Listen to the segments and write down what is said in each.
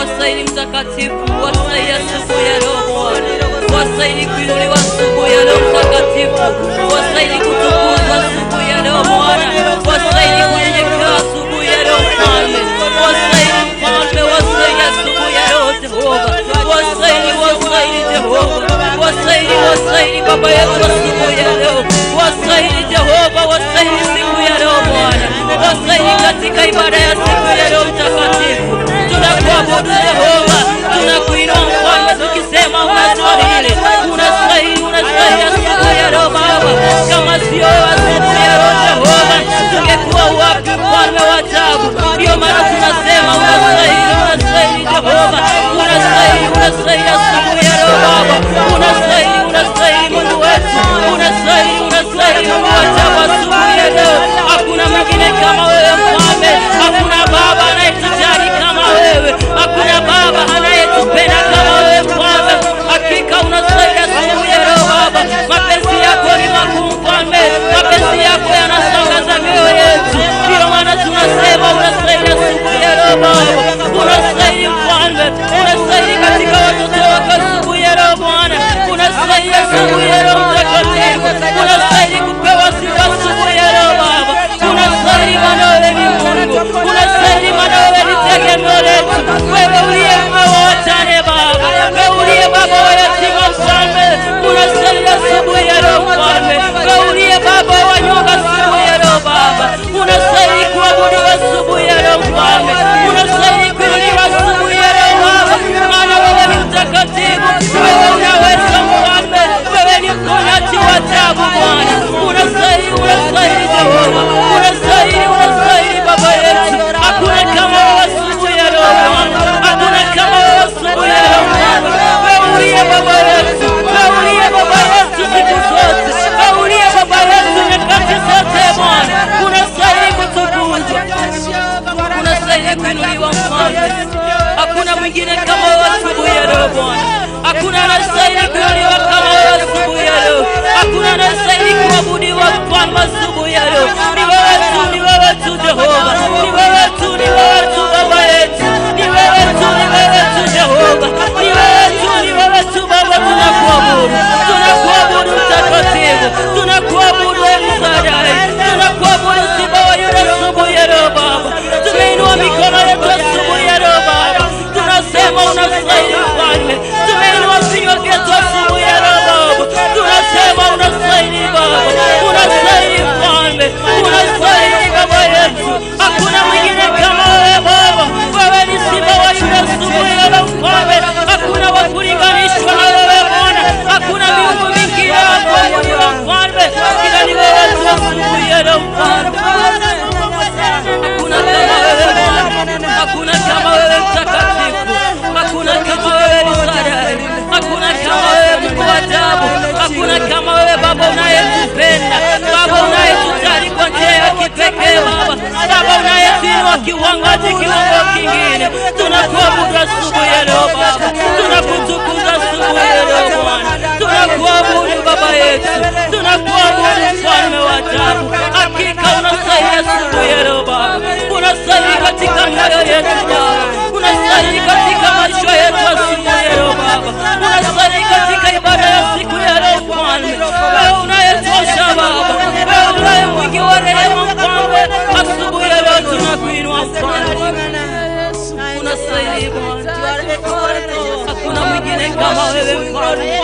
Wastahili mtakatifu, wastahili asubuhi ya leo Bwana, wastahili kuinuliwa asubuhi ya leo mtakatifu, wastahili kutukuzwa asubuhi ya leo Bwana, wastahili kunyenyekewa asubuhi ya leo Mfalme, wastahili Mfalme, wastahili asubuhi ya leo Jehova, wastahili, wastahili Jehova, wastahili, wastahili Baba yetu asubuhi ya leo, wastahili Jehova, wastahili siku ya leo Bwana, wastahili katika ibada ya siku ya leo mtakatifu. Tunakuabudu Jehova, tunakuinua Mfalme tukisema unastahili, unastahili, unastahili asubuhi ya leo Baba. Kama sio wewe asubuhi ya leo Jehova, tungekuwa wapi Mfalme wa ajabu? Ndio maana tunasema unastahili, unastahili Jehova, unastahili, unastahili asubuhi ya leo Baba, unastahili, unastahili Mungu wetu, unastahili, unastahili Mungu wa ajabu asubuhi ya leo. Hakuna mwingine kama wewe Mfalme, hakuna baba anayetujali kama wewe, hakuna baba anayetupenda kama wewe Mfalme. Hakika unastahili asubuhi ya leo Baba, mapenzi yako ni makuu Mfalme, mapenzi yako yanasangaza mioyo yetu. Ndio maana tunasema unastahili asubuhi ya leo Baba, unastahili Mfalme, unastahili katika watoto wako asubuhi ya leo Bwana, unastahili asubuhi ya leo Mtakatifu, unastahili kupewa sifa asubuhi ya leo Baba, unastahili maana wewe ni Mungu, unastahili maana wewe ni tegemeo letu, wewe uliye mume wa wajane Baba, wewe uliye baba wa yatima Mfalme, unastahili asubuhi ya leo Mfalme, wewe uliye baba wa wanyonge asubuhi ya leo Baba, unastahili kuabudiwa asubuhi ya leo Mfalme, unastahili kuinuliwa asubuhi ya leo Baba, maana wewe ni mtakatifu, wewe unaweza Mfalme, wewe ni mponyaji wa ajabu Bwana, unastahili, unastahili Jehova, unastahili, unastahili Baba yetu, hakuna kama wewe asubuhi ya leo Bwana, hakuna kama wewe asubuhi ya leo Mfalme, wewe uliye Baba yetu, wewe uliye Baba yetu siku zote, wewe uliye Baba yetu nyakati zote Bwana, unastahili kutukuzwa, unastahili kuinuliwa Mfalme, hakuna mwingine kama wewe asubuhi ya leo Bwana, hakuna anastahili kuinuliwa kama wewe asubuhi ya leo, hakuna anastahili kuabudiwa Mfalme asubuhi ya leo. Ni wewe tu, ni wewe tu Jehova, ni wewe tu, ni wewe tu Baba yetu, ni wewe tu, ni wewe tu Jehova, ni wewe tu, ni wewe tu Baba, tunakuabudu, tunakuabudu Mtakatifu, tunakuabudu El Shaddai, tunakuabudu Simba wa Yuda asubuhi ya leo Baba, tumeinua mikono yetu asubuhi ya leo Baba, tunasema unastahili Mfalme, tumeinua vinywa vyetu asubuhi ya leo Baba, tunasema unastahili Baba, unastahili Mfalme, unastahili Baba yetu, hakuna mwingine kama wewe Baba, wewe ni Simba wa Yuda asubuhi ya leo Mfalme, hakuna wa kulinganishwa na wewe Bwana, hakuna miungu mingine ya kuabudiwa Mfalme, ila ni wewe tu asubuhi ya leo Mfalme. Hakuna kama wewe Bwana, hakuna kama wewe Mtakatifu, hakuna kama wewe El Shaddai, hakuna kama wewe Mungu wa ajabu, hakuna kama wewe Baba unayetupenda, Baba unayetujali kwa njia ya kipekee Baba, Baba unayetuinua kiwango hadi kiwango kingine. Tunakuabudu asubuhi ya leo Baba, tunakutukuza asubuhi ya leo Bwana, tunakuabudu Baba yetu, tunakuabudu Mfalme wa ajabu. Hakika unastahili asubuhi ya leo Baba, unastahili katika mioyo yetu Baba, unastahili katika maisha yetu asubuhi ya leo Baba, unastahili katika ibada ya siku ya leo Mfalme. Wewe unayetosha Baba, wewe unaye mwingi wa rehema Mfalme, asubuhi ya leo tunakuinua Mfalme, unastahili Bwana, hakuna mwingine kama wewe Mfalme.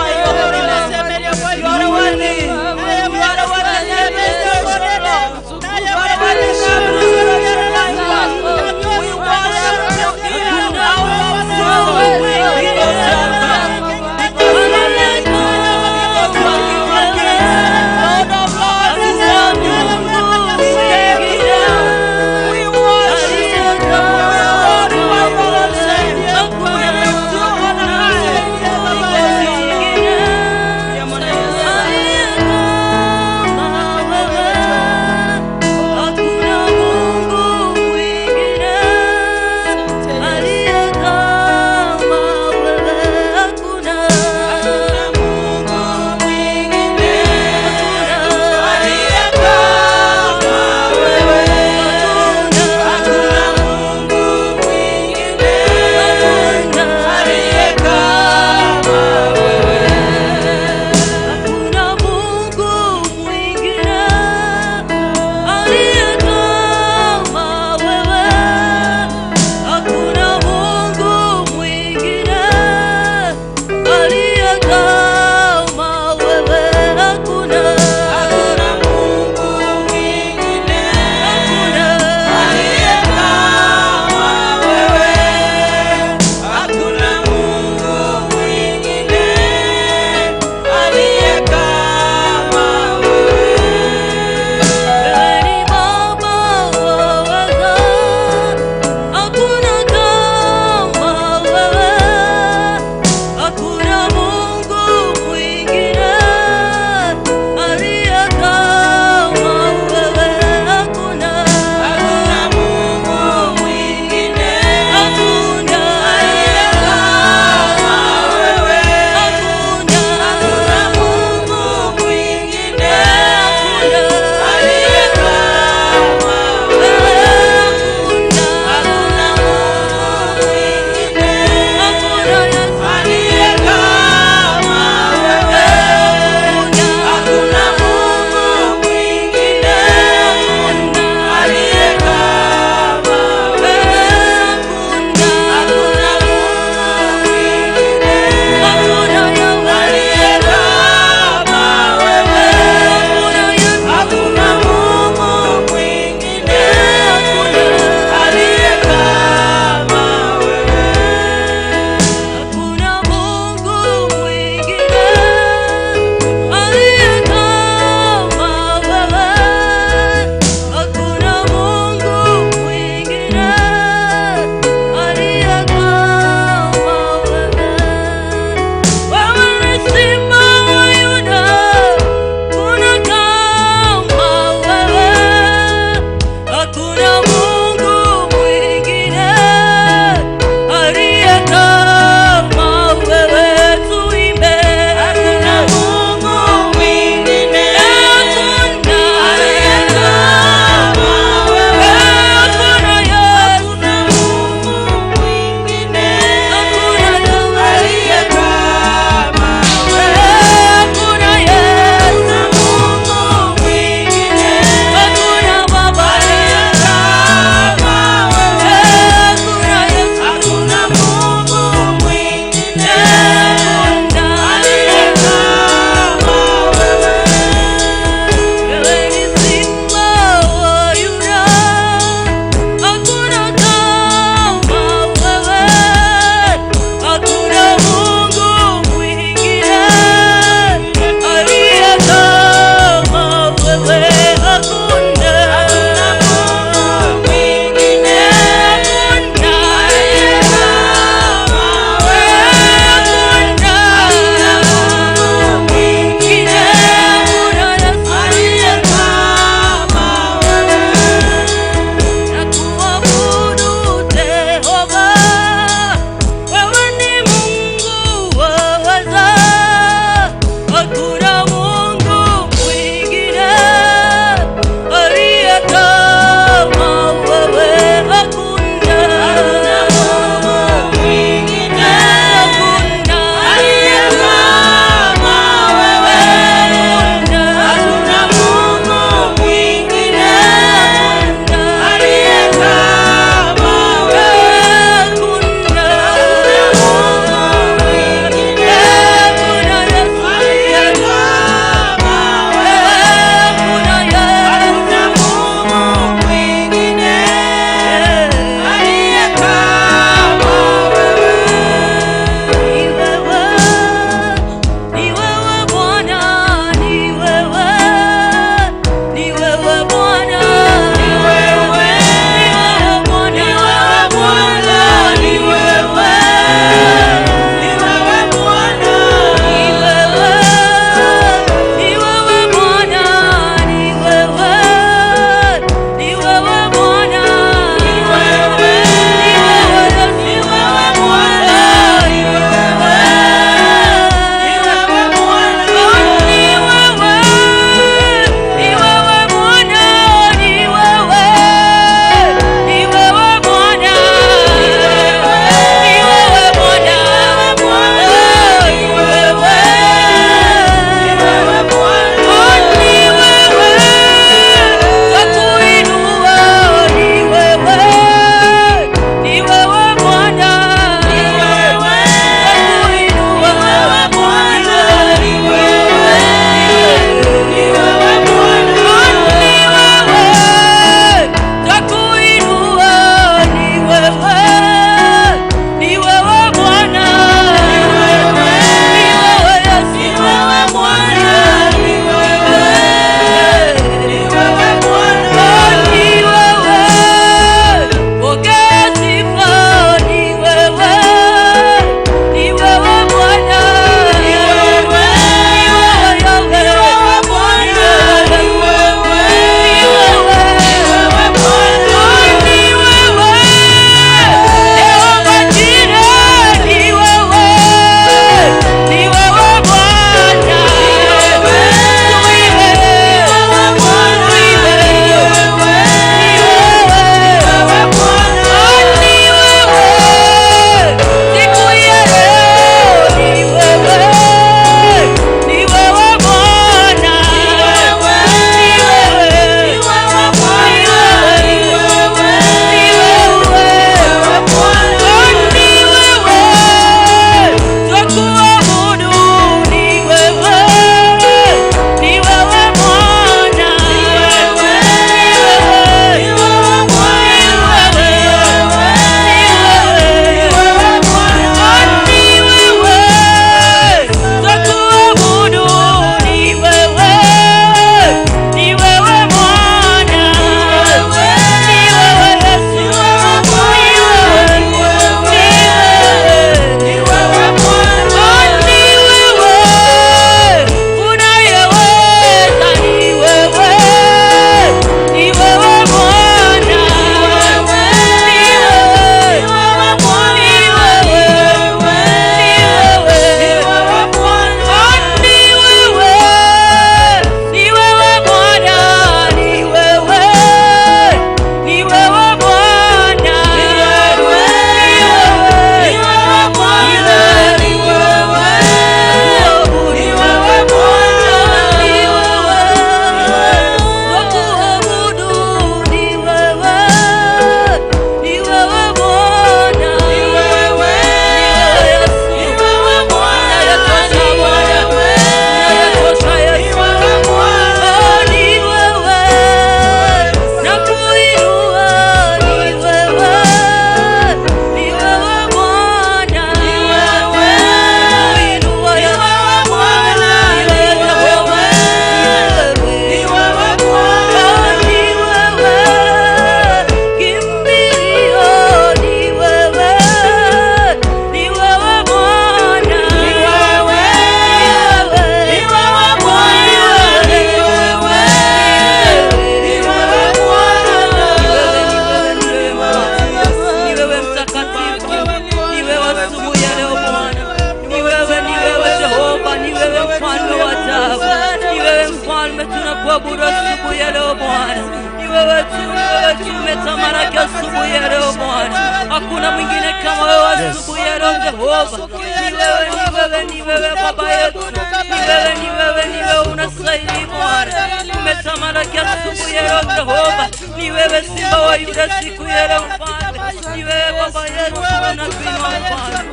Mfalme, tunakuabudu asubuhi ya leo Bwana. Ni wewe tu, ni wewe tu umetamalaki asubuhi ya leo Bwana. Hakuna mwingine kama wewe asubuhi ya leo Jehova. Ni wewe, ni wewe, ni wewe Baba yetu. Ni wewe, ni wewe, ni wewe unastahili Bwana. Umetamalaki asubuhi ya leo Jehova. Ni wewe Simba wa Yuda siku ya leo Mfalme. Ni wewe Baba yetu, tunakuinua Mfalme.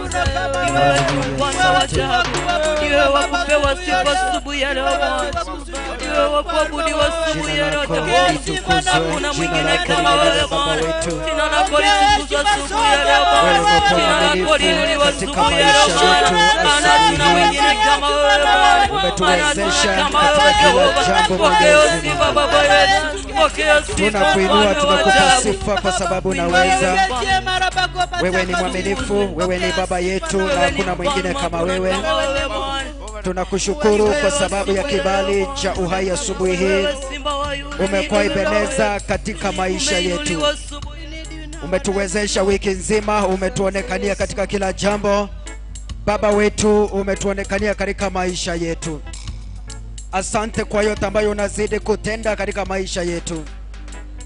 Ni wewe tu Mfalme wa ajabu. Ni wewe wa kupewa sifa asubuhi ya leo Bwana. Ni wewe wa kuabudiwa asubuhi Jina ya leo lako Jehova. litukuzwe, Hakuna jina mwingine lako kama wewe liinuliwe Baba Bwana. wetu. Jina lako litukuzwe asubuhi ya leo Wewe Bwana. umekuwa Jina lako mwaminifu liinuliwe katika asubuhi ya leo maisha Bwana. yetu Maana hatuna asubuhi hii. mwingine kama wewe Bwana. Maana hatuna Umetuwezesha kama katika wewe kila Jehova. jambo, Pokea Mwenyezi sifa Mungu. Baba yetu. Pokea sifa Tunakuinua, Mfalme wa tunakupa ajabu. sifa kwa sababu unaweza. Wewe ni mwaminifu, wewe ni baba yetu na Wewe ni hakuna mwingine mfalme, kama hakuna wewe. kama wewe Bwana. Tunakushukuru kwa sababu ya kibali cha uhai asubuhi hii. Wewe Simba wa Yuda, Umekuwa ni wewe Baba Ebeneza yetu. katika maisha yetu, Umeinuliwa asubuhi. umetuwezesha wiki nzima, umetuonekania katika kila jambo. Baba wetu, umetuonekania katika maisha yetu. Asante kwa yote ambayo unazidi kutenda katika maisha yetu.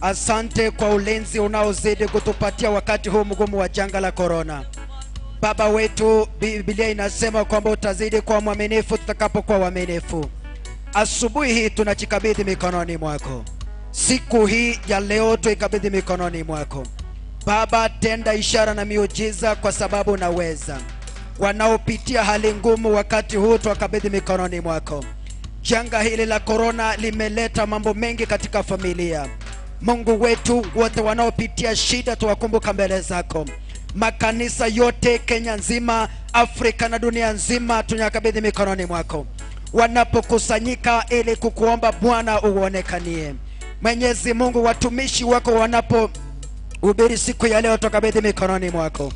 Asante kwa ulinzi unaozidi kutupatia wakati huu mgumu wa janga la korona. Baba wetu, Biblia inasema kwamba utazidi kuwa mwaminifu tutakapokuwa waaminifu. Asubuhi hii tunajikabidhi mikononi mwako. Siku hii ya leo tuikabidhi mikononi mwako. Baba, tenda ishara na miujiza kwa sababu unaweza. Wanaopitia hali ngumu wakati huu tuwakabidhi mikononi mwako. Janga hili la korona limeleta mambo mengi katika familia. Mungu wetu, wote wanaopitia shida tuwakumbuka mbele zako. Makanisa yote Kenya nzima, Afrika na dunia nzima tunayakabidhi mikononi mwako. Wanapokusanyika ili kukuomba Bwana uonekanie. Mwenyezi Mungu, watumishi wako wanapohubiri siku ya leo tukabidhi mikononi mwako.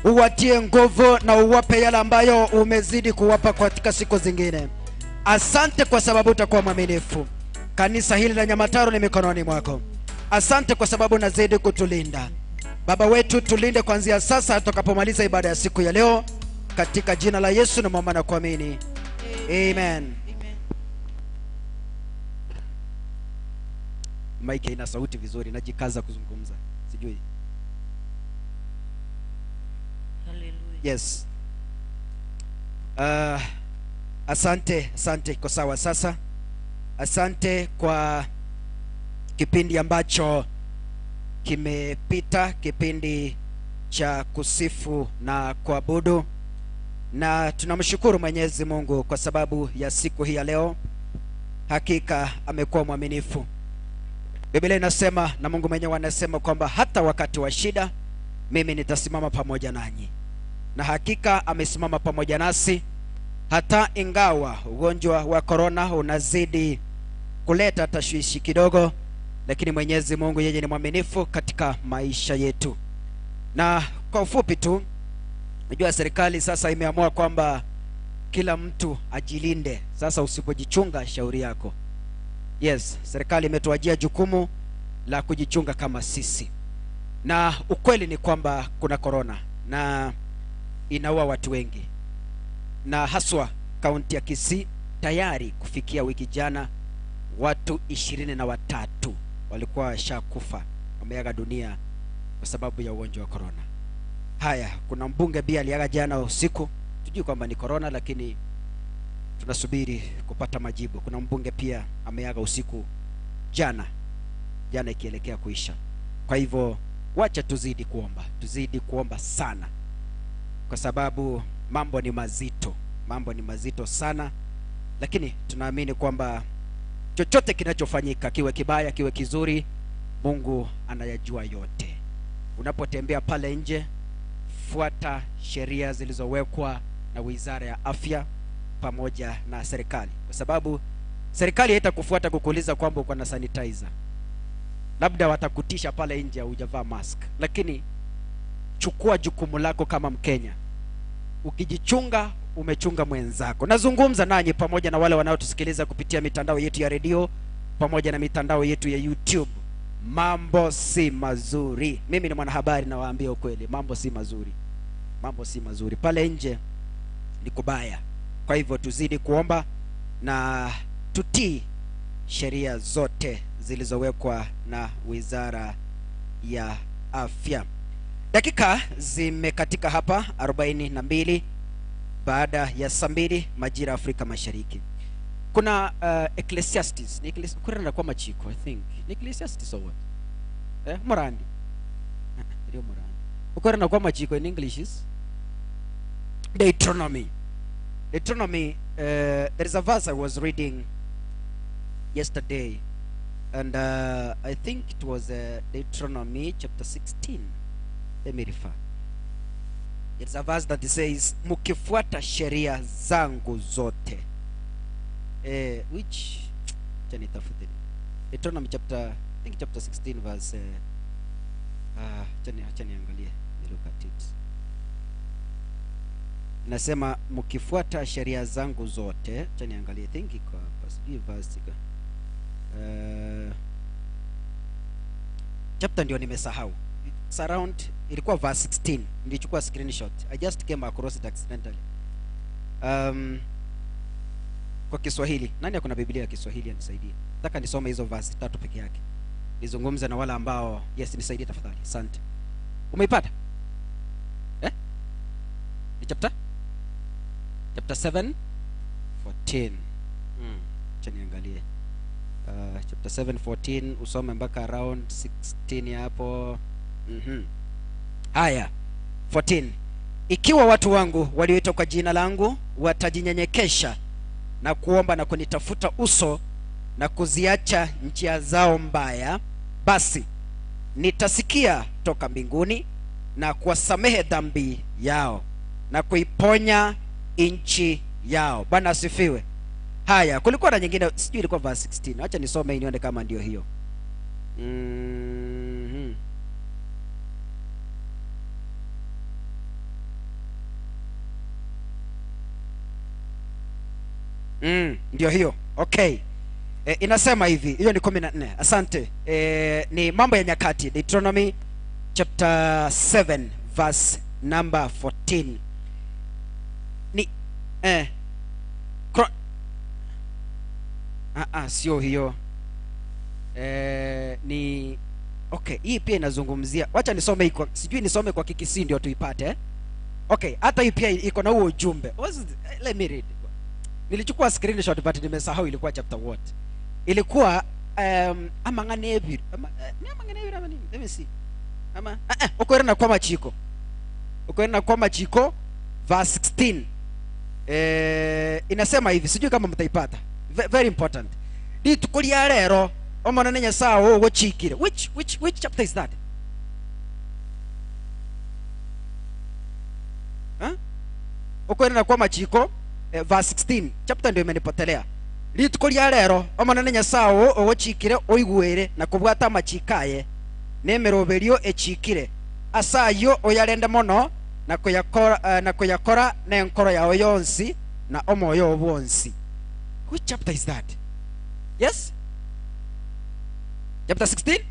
Uwatie nguvu na uwape yale ambayo umezidi kuwapa katika siku zingine. Asante kwa sababu utakuwa mwaminifu. Kanisa hili la Nyamataro ni mikononi mwako. Asante kwa sababu unazidi kutulinda. Baba wetu, tulinde kuanzia sasa tutakapomaliza ibada ya siku ya leo, katika jina la Yesu naomba na kuamini. Amen. Mike ina sauti vizuri, najikaza kuzungumza. Sijui. Hallelujah. Yes. Asante, asante kwa sawa sasa. Asante kwa kipindi ambacho kimepita, kipindi cha kusifu na kuabudu, na tunamshukuru Mwenyezi Mungu kwa sababu ya siku hii ya leo. Hakika amekuwa mwaminifu. Biblia inasema na Mungu mwenyewe anasema kwamba hata wakati wa shida mimi nitasimama pamoja nanyi, na hakika amesimama pamoja nasi hata ingawa ugonjwa wa korona unazidi kuleta tashwishi kidogo, lakini Mwenyezi Mungu yeye ni mwaminifu katika maisha yetu. Na kwa ufupi tu, najua serikali sasa imeamua kwamba kila mtu ajilinde. Sasa usipojichunga, shauri yako. Yes, serikali imetuajia jukumu la kujichunga kama sisi, na ukweli ni kwamba kuna korona na inaua watu wengi, na haswa kaunti ya Kisii tayari kufikia wiki jana watu 23 walikuwa washakufa, wameaga dunia kwa sababu ya ugonjwa wa korona. Haya, kuna mbunge pia aliaga jana usiku, tujui kwamba ni korona, lakini tunasubiri kupata majibu. Kuna mbunge pia ameaga usiku jana, jana ikielekea kuisha. Kwa hivyo wacha tuzidi kuomba, tuzidi kuomba sana, kwa sababu mambo ni mazito, mambo ni mazito sana, lakini tunaamini kwamba chochote kinachofanyika, kiwe kibaya kiwe kizuri, Mungu anayajua yote. Unapotembea pale nje, fuata sheria zilizowekwa na Wizara ya Afya pamoja na serikali, kwa sababu serikali haitakufuata kukuuliza kwamba uko na sanitizer. Labda watakutisha pale nje hujavaa mask, lakini chukua jukumu lako kama Mkenya. Ukijichunga umechunga mwenzako. Nazungumza nanyi pamoja na wale wanaotusikiliza kupitia mitandao yetu ya redio pamoja na mitandao yetu ya YouTube. Mambo si mazuri. Mimi ni mwanahabari, nawaambia ukweli, mambo si mazuri, mambo si mazuri pale nje, ni kubaya. Kwa hivyo tuzidi kuomba na tutii sheria zote zilizowekwa na Wizara ya Afya. Dakika zimekatika hapa 42 baada ya saa 2 majira Afrika Mashariki. Kuna Ecclesiastes, ni Ecclesiastes kwa machiko, I think. Ni Ecclesiastes or what? Morandi. Ndio Morandi. Ukorana kwa machiko in English is Deuteronomy. Deuteronomy, there is a verse I was reading yesterday, and I think it was Deuteronomy chapter 16. Let me refer. It's a verse that says, mukifuata sheria zangu zote. Which, Deuteronomy chapter, I think chapter 16 verse, acha niangalie, look at it. Nasema mkifuata sheria zangu zote. Acha niangalie, I think iko hapa, sijui verse iko. Chapter ndio nimesahau. It's around, ilikuwa verse 16. Nilichukua screenshot. I just came across it accidentally. Kwa Kiswahili, nani akona Biblia ya Kiswahili anisaidie? Nataka nisome hizo verse 3 peke yake. Nizungumze na wale ambao, yes, nisaidie tafadhali. Asante. Umeipata? Ni chapter? Chapter 7 14. Acha niangalie. Chapter 7 14 usome mpaka around 16 hapo. Haya, 14. Ikiwa watu wangu walioitwa kwa jina langu watajinyenyekesha na kuomba na kunitafuta uso na kuziacha njia zao mbaya, basi nitasikia toka mbinguni na kuwasamehe dhambi yao na kuiponya nchi yao. Bwana asifiwe. Haya, kulikuwa na nyingine, sijui ilikuwa verse 16. Acha nisome nione kama ndio hiyo. Ndio hiyo. Okay. Inasema hivi, hiyo ni 14. Asante. Ni Mambo ya Nyakati, Deuteronomy chapter 7 verse number 14. Ni sio hiyo. Ni okay, hii pia inazungumzia. Wacha nisome iko, sijui nisome kwa Kikisii ndio tuipate. Okay, hata hii pia iko na huo ujumbe. Let me read. Nilichukua screenshot but nimesahau ilikuwa chapter what. Ilikuwa amangane ama ni amangane ama nini? Let me see. Ama ukoera kwa machiko. Ukoera kwa machiko verse 16. Inasema hivi, sijui kama mtaipata. Very important. Rituko ria rero omonene Nyasaye ogochikire. Which chapter is that? Ukoera kwa machiko verse 16. Chapter ndio imenipotelea. Rituko ria rero omonene Nyasaye ogochikire oigwere na kubwata amachikaye nemeroberio echikire asayo oyarende mono na kuyakora na kuyakora nenkoro yao yonsi na omoyo obwonsi. Which chapter is that? Yes? Chapter 16?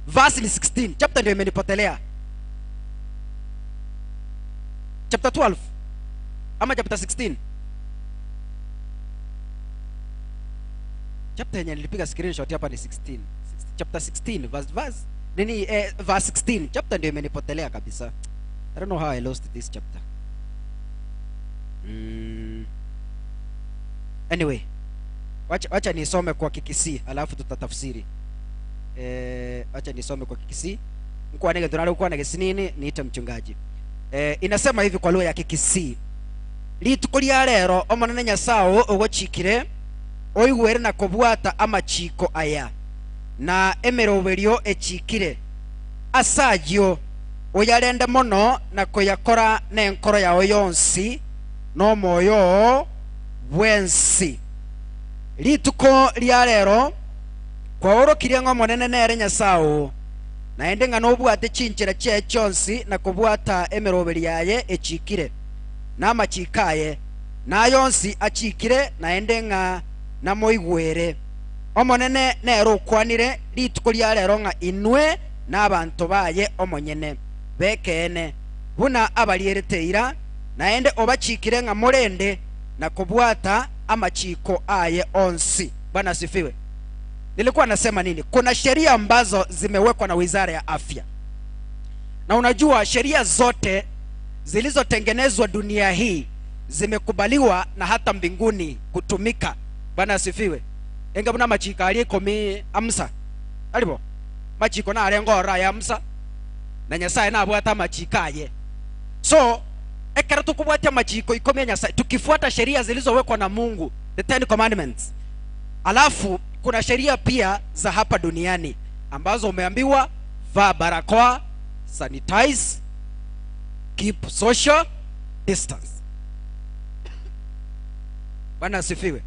Verse 16. Chapter ndio imenipotelea. Chapter 12 ama chapter 16? Chapter yenye nilipiga screenshot hapa ni 16. Chapter 16 verse nini, verse 16. Chapter ndio imenipotelea kabisa. I don't know how I lost this chapter. Anyway, wacha nisome kwa Kikisii alafu tutatafsiri. Wacha nisome kwa Kikisii. Mko anege tunalo kwa na nini niite mchungaji. Inasema hivi kwa lugha ya Kikisii. Rituko ria rero omonene Nyasaye ogochikire oigwere na kubwata amachiko aya na emeroberio echikire asagio oyarende mono na kuyakora nenkoro yao yonsi no moyo bwensi. Rituko ria rero kwaorokirie ng'omonene nere Nyasaye naende ng'a nobwate chinchera chie chonsi na kubwata emeroberi yaye echikire namachikaye nayonsi achikire naende ng'a namoigwere omonene nero okwanire rituko ria rero ng'a inwe n'abanto baye omonyene bekeene buna abarierete ira naende obachikire ng'a morende na kubwata amachiko aye onsi. Bwana asifiwe. Nilikuwa nasema nini? Kuna sheria ambazo zimewekwa na Wizara ya Afya. Na unajua sheria zote zilizotengenezwa dunia hii zimekubaliwa na hata mbinguni kutumika. Bwana asifiwe. Enga buna machika aliko mi amsa. Alipo. Machiko na alengo ya amsa. Na Nyasaye na abwata machika ye. So, ekero tukubwatia machiko ikomi ya Nyasaye, tukifuata sheria zilizowekwa na Mungu, the 10 commandments. Alafu kuna sheria pia za hapa duniani ambazo umeambiwa vaa barakoa, sanitize, keep social distance. Bwana asifiwe.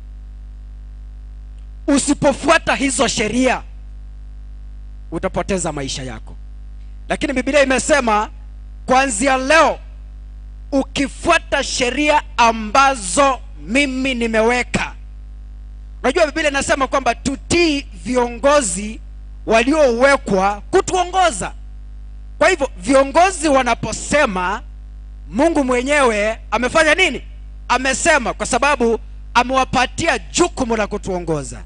Usipofuata hizo sheria utapoteza maisha yako. Lakini Biblia imesema kuanzia leo ukifuata sheria ambazo mimi nimeweka. Unajua Biblia inasema kwamba tutii viongozi waliowekwa kutuongoza. Kwa hivyo viongozi wanaposema, Mungu mwenyewe amefanya nini? Amesema, kwa sababu amewapatia jukumu la kutuongoza.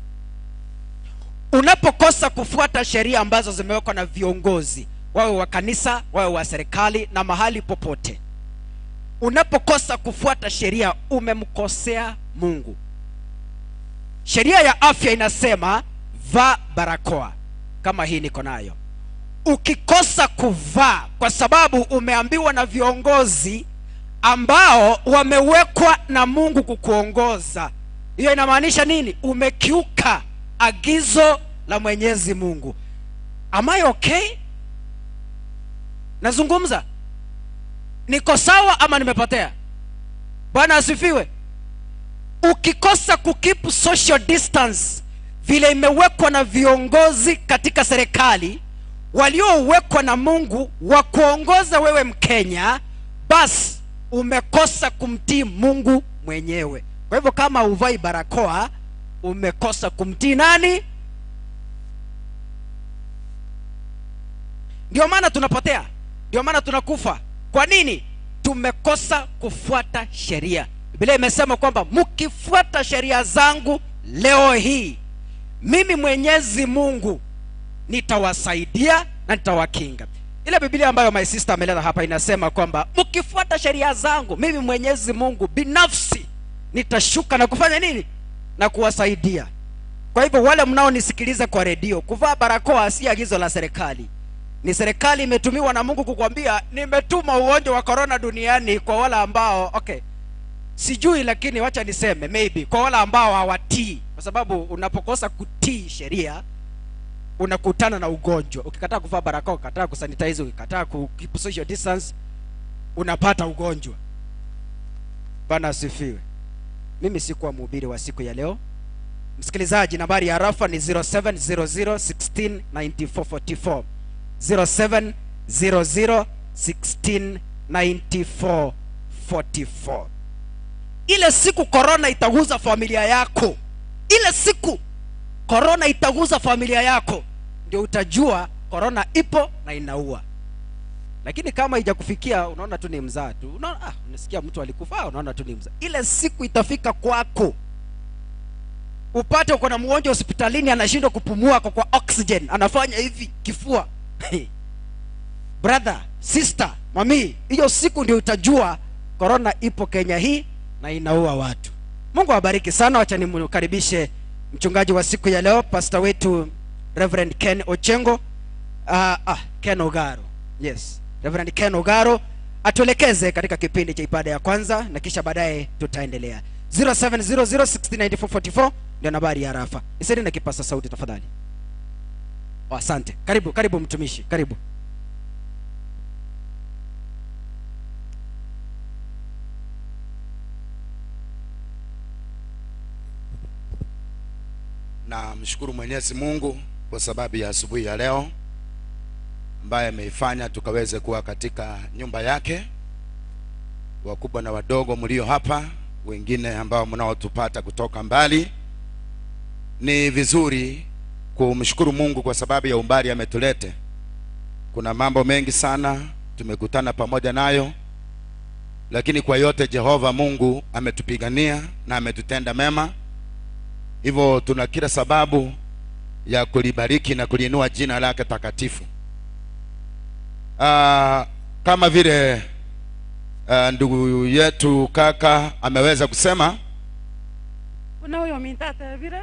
Unapokosa kufuata sheria ambazo zimewekwa na viongozi, wawe wa kanisa, wawe wa serikali na mahali popote, unapokosa kufuata sheria umemkosea Mungu. Sheria ya afya inasema vaa barakoa, kama hii niko nayo. Ukikosa kuvaa kwa sababu umeambiwa na viongozi ambao wamewekwa na Mungu kukuongoza, hiyo inamaanisha nini? Umekiuka agizo la Mwenyezi Mungu. Am I okay? Nazungumza, niko sawa ama nimepotea? Bwana asifiwe. Ukikosa kukeep social distance vile imewekwa na viongozi katika serikali waliowekwa na Mungu wa kuongoza wewe Mkenya, basi umekosa kumtii Mungu mwenyewe. Kwa hivyo kama huvai barakoa, umekosa kumtii nani? Ndio maana tunapotea, ndio maana tunakufa. Kwa nini? Tumekosa kufuata sheria. Biblia imesema kwamba mkifuata sheria zangu leo hii, mimi Mwenyezi Mungu nitawasaidia na nitawakinga. Ile Biblia ambayo my sister ameleta hapa inasema kwamba mkifuata sheria zangu, mimi Mwenyezi Mungu binafsi nitashuka na kufanya nini? Na kuwasaidia. Kwa hivyo wale mnaonisikiliza kwa redio, kuvaa barakoa si agizo la serikali. Ni serikali imetumiwa na Mungu kukwambia nimetuma ugonjwa wa corona duniani kwa wale ambao, okay, sijui, lakini wacha niseme maybe kwa wale ambao hawatii. Kwa sababu unapokosa kutii sheria unakutana na ugonjwa. Ukikataa kuvaa barakoa, ukikataa kusanitize, ukikataa ku keep social distance, unapata ugonjwa. Bwana asifiwe. Mimi sikuwa mhubiri wa siku ya leo. Msikilizaji, nambari ya rafa ni 0700 16 94 44. 0700 16 94 44. Ile siku corona itaguza familia yako, ile siku corona itaguza familia yako, ndio utajua corona ipo na inaua. Lakini kama haijakufikia, unaona tu ni mzaa tu. Unaona, unasikia mtu alikufa, unaona tu ni mzaa. Ile siku itafika kwako, upate uko na mgonjwa hospitalini anashindwa kupumua kwa oxygen, anafanya hivi kifua. Brother, sister, mami, hiyo siku ndio utajua corona ipo Kenya hii na inaua watu. Mungu awabariki sana. Wacha nimkaribishe mchungaji wa siku ya leo, pastor wetu Reverend Ken Ochengo. Ken Ogaro. Yes, Reverend Ken Ogaro atuelekeze katika kipindi cha ibada ya kwanza na kisha baadaye tutaendelea. 0700 169444 ndio nambari ya rafa. Nisaidie na kipasa sauti tafadhali. Asante. Karibu, karibu mtumishi, karibu. Na mshukuru Mwenyezi Mungu kwa sababu ya asubuhi ya leo ambaye ameifanya tukaweze kuwa katika nyumba yake, wakubwa na wadogo mlio hapa, wengine ambao mnaotupata kutoka mbali. Ni vizuri kumshukuru Mungu kwa sababu ya umbali ametulete. Kuna mambo mengi sana tumekutana pamoja nayo, lakini kwa yote Jehova Mungu ametupigania na ametutenda mema. Hivyo tuna kila sababu ya kulibariki na kuliinua jina lake takatifu. Kama vile ndugu yetu kaka ameweza kusema, Kuna uyo mintatebire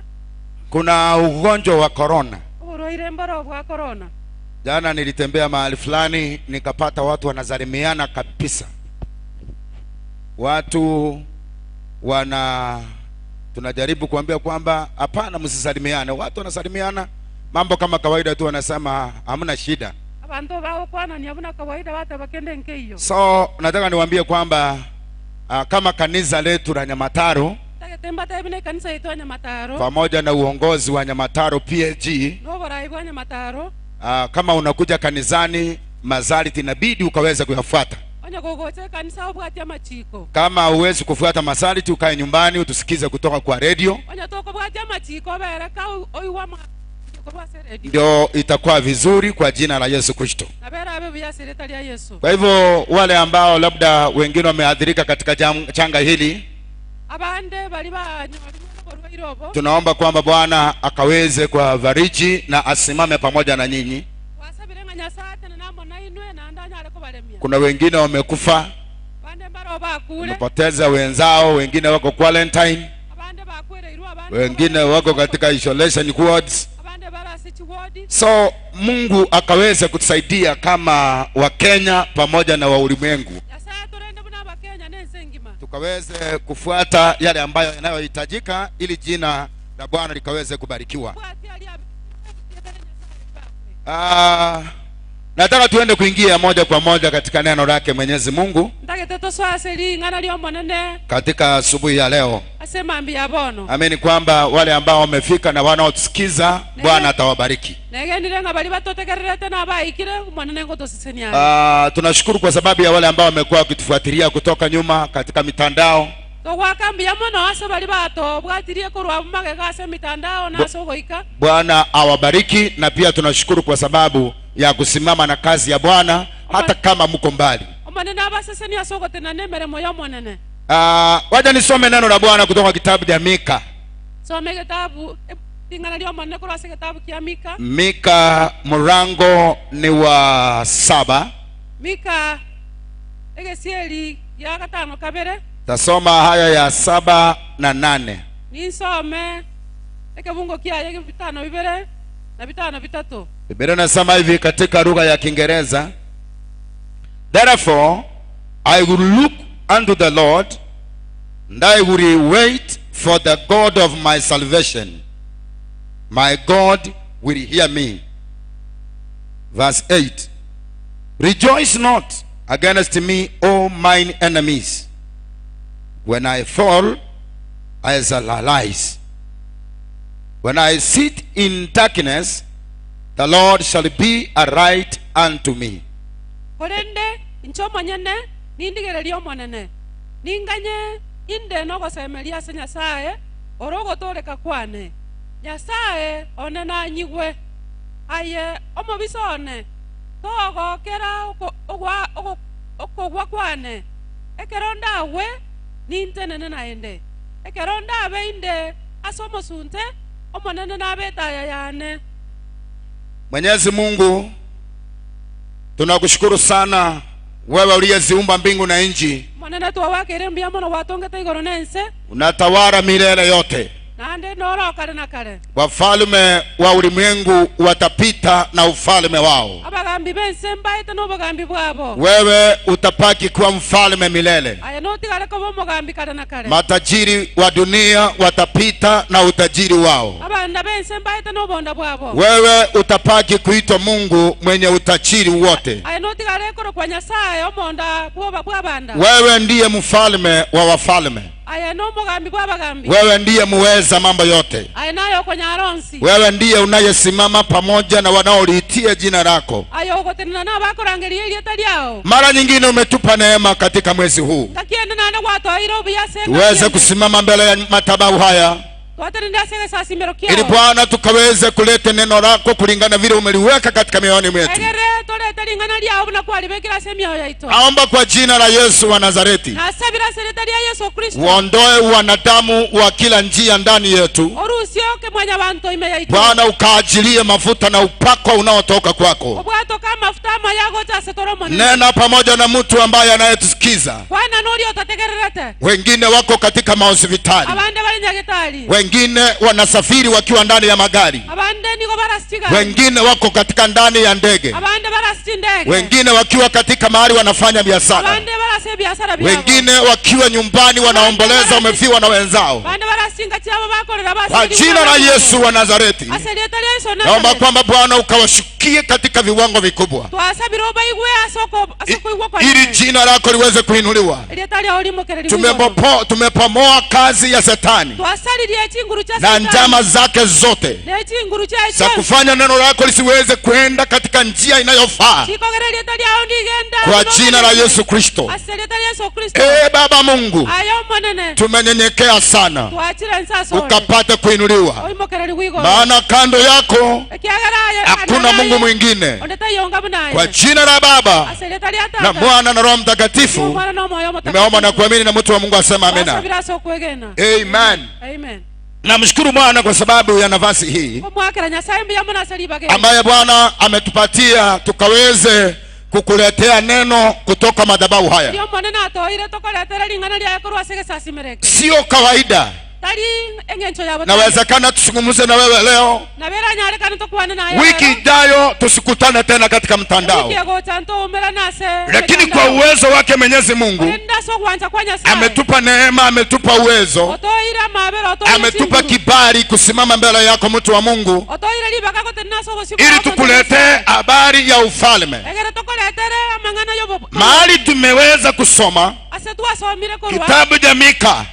kuna ugonjwa wa corona. Uburwaire mboro bwa corona. Jana nilitembea mahali fulani nikapata watu wanazalimiana kabisa. Watu tunajaribu kuambia kwamba hapana, msisalimiane. Watu wanasalimiana mambo kama kawaida tu, wanasema hamna shida. Abantu bao kwana ni hamna kawaida watu bakende nkeiyo. So nataka niwaambie kwamba kama kanisa letu la Nyamataro kanisa yetu ya Nyamataro pamoja na uongozi wa Nyamataro PAG, no kama unakuja kanisani masharti inabidi ukaweza kuyafuata. Kama huwezi kufuata masharti, ukae nyumbani utusikize kutoka kwa radio, ndio itakuwa vizuri kwa jina la Yesu Kristo. Kwa hivyo wale ambao labda wengine wameathirika katika changa hili, tunaomba kwamba Bwana akaweze kuwafariji na asimame pamoja na nyinyi. Kuna wengine wamekufa, wamepoteza wenzao, wengine wako quarantine, wengine wako katika isolation wards. So Mungu akaweze kutusaidia kama Wakenya pamoja na wa ulimwengu, tukaweze kufuata yale ambayo yanayohitajika ili jina la Bwana likaweze kubarikiwa. Nataka tuende kuingia moja kwa moja katika neno lake Mwenyezi Mungu katika asubuhi ya leo. Amini kwamba wale ambao wamefika na wanaotusikiza, Bwana atawabariki. Tunashukuru kwa sababu ya wale ambao wamekuwa wakitufuatilia kutoka nyuma katika mitandao. Bwana awabariki, na pia tunashukuru kwa sababu ya kusimama na kazi ya Bwana hata kama mko mbali. Wacha nisome neno la Bwana kutoka kitabu cha Mika. Mika mlango ni wa 7. Mika egesieli ya 5 kabere. Tasoma haya ya 7 na 8. Nisome ekebungo kia ya 5 bibere na 5 bitatu. Biblia inasema hivi katika lugha ya Kiingereza: Therefore I will look unto the Lord, and I will wait for the God of my salvation. My God will hear me. Verse 8. Rejoice not against me, O mine enemies. When I fall, I shall arise. When I sit in darkness, the Lord shall be a light unto me. Korende inchomonyene nindigereria omonene ninganye inde nogosemeria ase Nyasaye orogotoreka kwane Nyasaye one nanyigwe aye omobiso one togokera okogwa kwane ekero ndawe nintenene naende ekero ndabe inde ase omosunte omonene nabetaya yane. Mwenyezi Mungu, tunakushukuru sana wewe uliyeziumba mbingu na nchi. Unatawala milele yote. Wafalme wa ulimwengu watapita na ufalme wao. Wewe utapaki kuwa mfalme milele. Matajiri wa dunia watapita na utajiri wao. Wewe utapaki kuitwa Mungu mwenye utajiri wote. Wewe ndiye mfalme wa wafalme. Wewe ndiye muweza mambo yote. Wewe ndiye unayesimama pamoja na wanaoliitia jina lako. Mara nyingine umetupa neema katika mwezi huu tuweze kusimama mbele ya madhabahu haya, ili Bwana tukaweze kuleta neno lako kulingana vile umeliweka katika mioyoni mwetu. Naomba kwa jina la Yesu wa Nazareti, uondoe wanadamu wa kila njia ndani yetu. Bwana, ukaajilie mafuta na upako unaotoka kwako. Nena pamoja na mtu ambaye anayetusikiza. Wengine wako katika mahospitali, wengine wanasafiri wakiwa ndani ya magari, wengine wako katika ndani ya ndege, wengine wakiwa katika mahali wanafanya biashara, wengine wakiwa nyumbani wanaomboleza wamefiwa na wenzao. Kwa jina la Yesu wa Nazareti, naomba kwamba Bwana ukawashukie katika viwango vikubwa, ili jina lako liweze kuinuliwa. Tumepomoa kazi ya Shetani na njama zake zote za kufanya neno lako lisiweze kwenda katika njia inayofaa, kwa jina la Yesu Kristo. Baba Mungu, tumenyenyekea sana, ukapate kuinuliwa, maana kando yako hakuna Mungu mwingine. Kwa jina la Baba na Mwana na Roho Mtakatifu nimeomba na kuamini, na mtu wa Mungu asema amina. Amen. Amen. Namshukuru Bwana kwa sababu ya nafasi hii ambaye Bwana ametupatia tukaweze kukuletea neno kutoka madhabahu haya. Sio kawaida. Nawezekana tusungumuze na wewe leo, wiki ijayo tusikutane tena katika mtandao, lakini kwa uwezo wake Mwenyezi Mungu ametupa neema, ametupa uwezo, ametupa kibali kusimama mbele yako mtu wa Mungu, ili tukuletee habari ya ufalme. Mahali tumeweza kusoma kitabu cha Mika,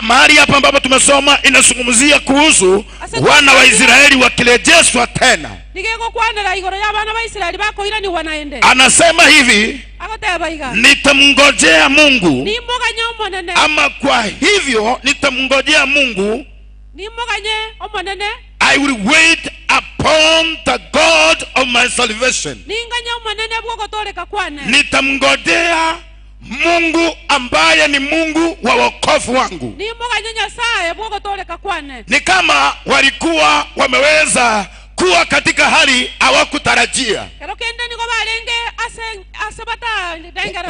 mahali hapa ambapo tumesoma inazungumzia kuhusu wana wa Israeli wakirejeshwa tena. Anasema hivi, nitamngojea Mungu, ama kwa hivyo nitamngojea Mungu. I will wait upon the God of my salvation. Nitamngojea Mungu ambaye ni Mungu wa wokovu wangu. Ni kama walikuwa wameweza kuwa katika hali hawakutarajia,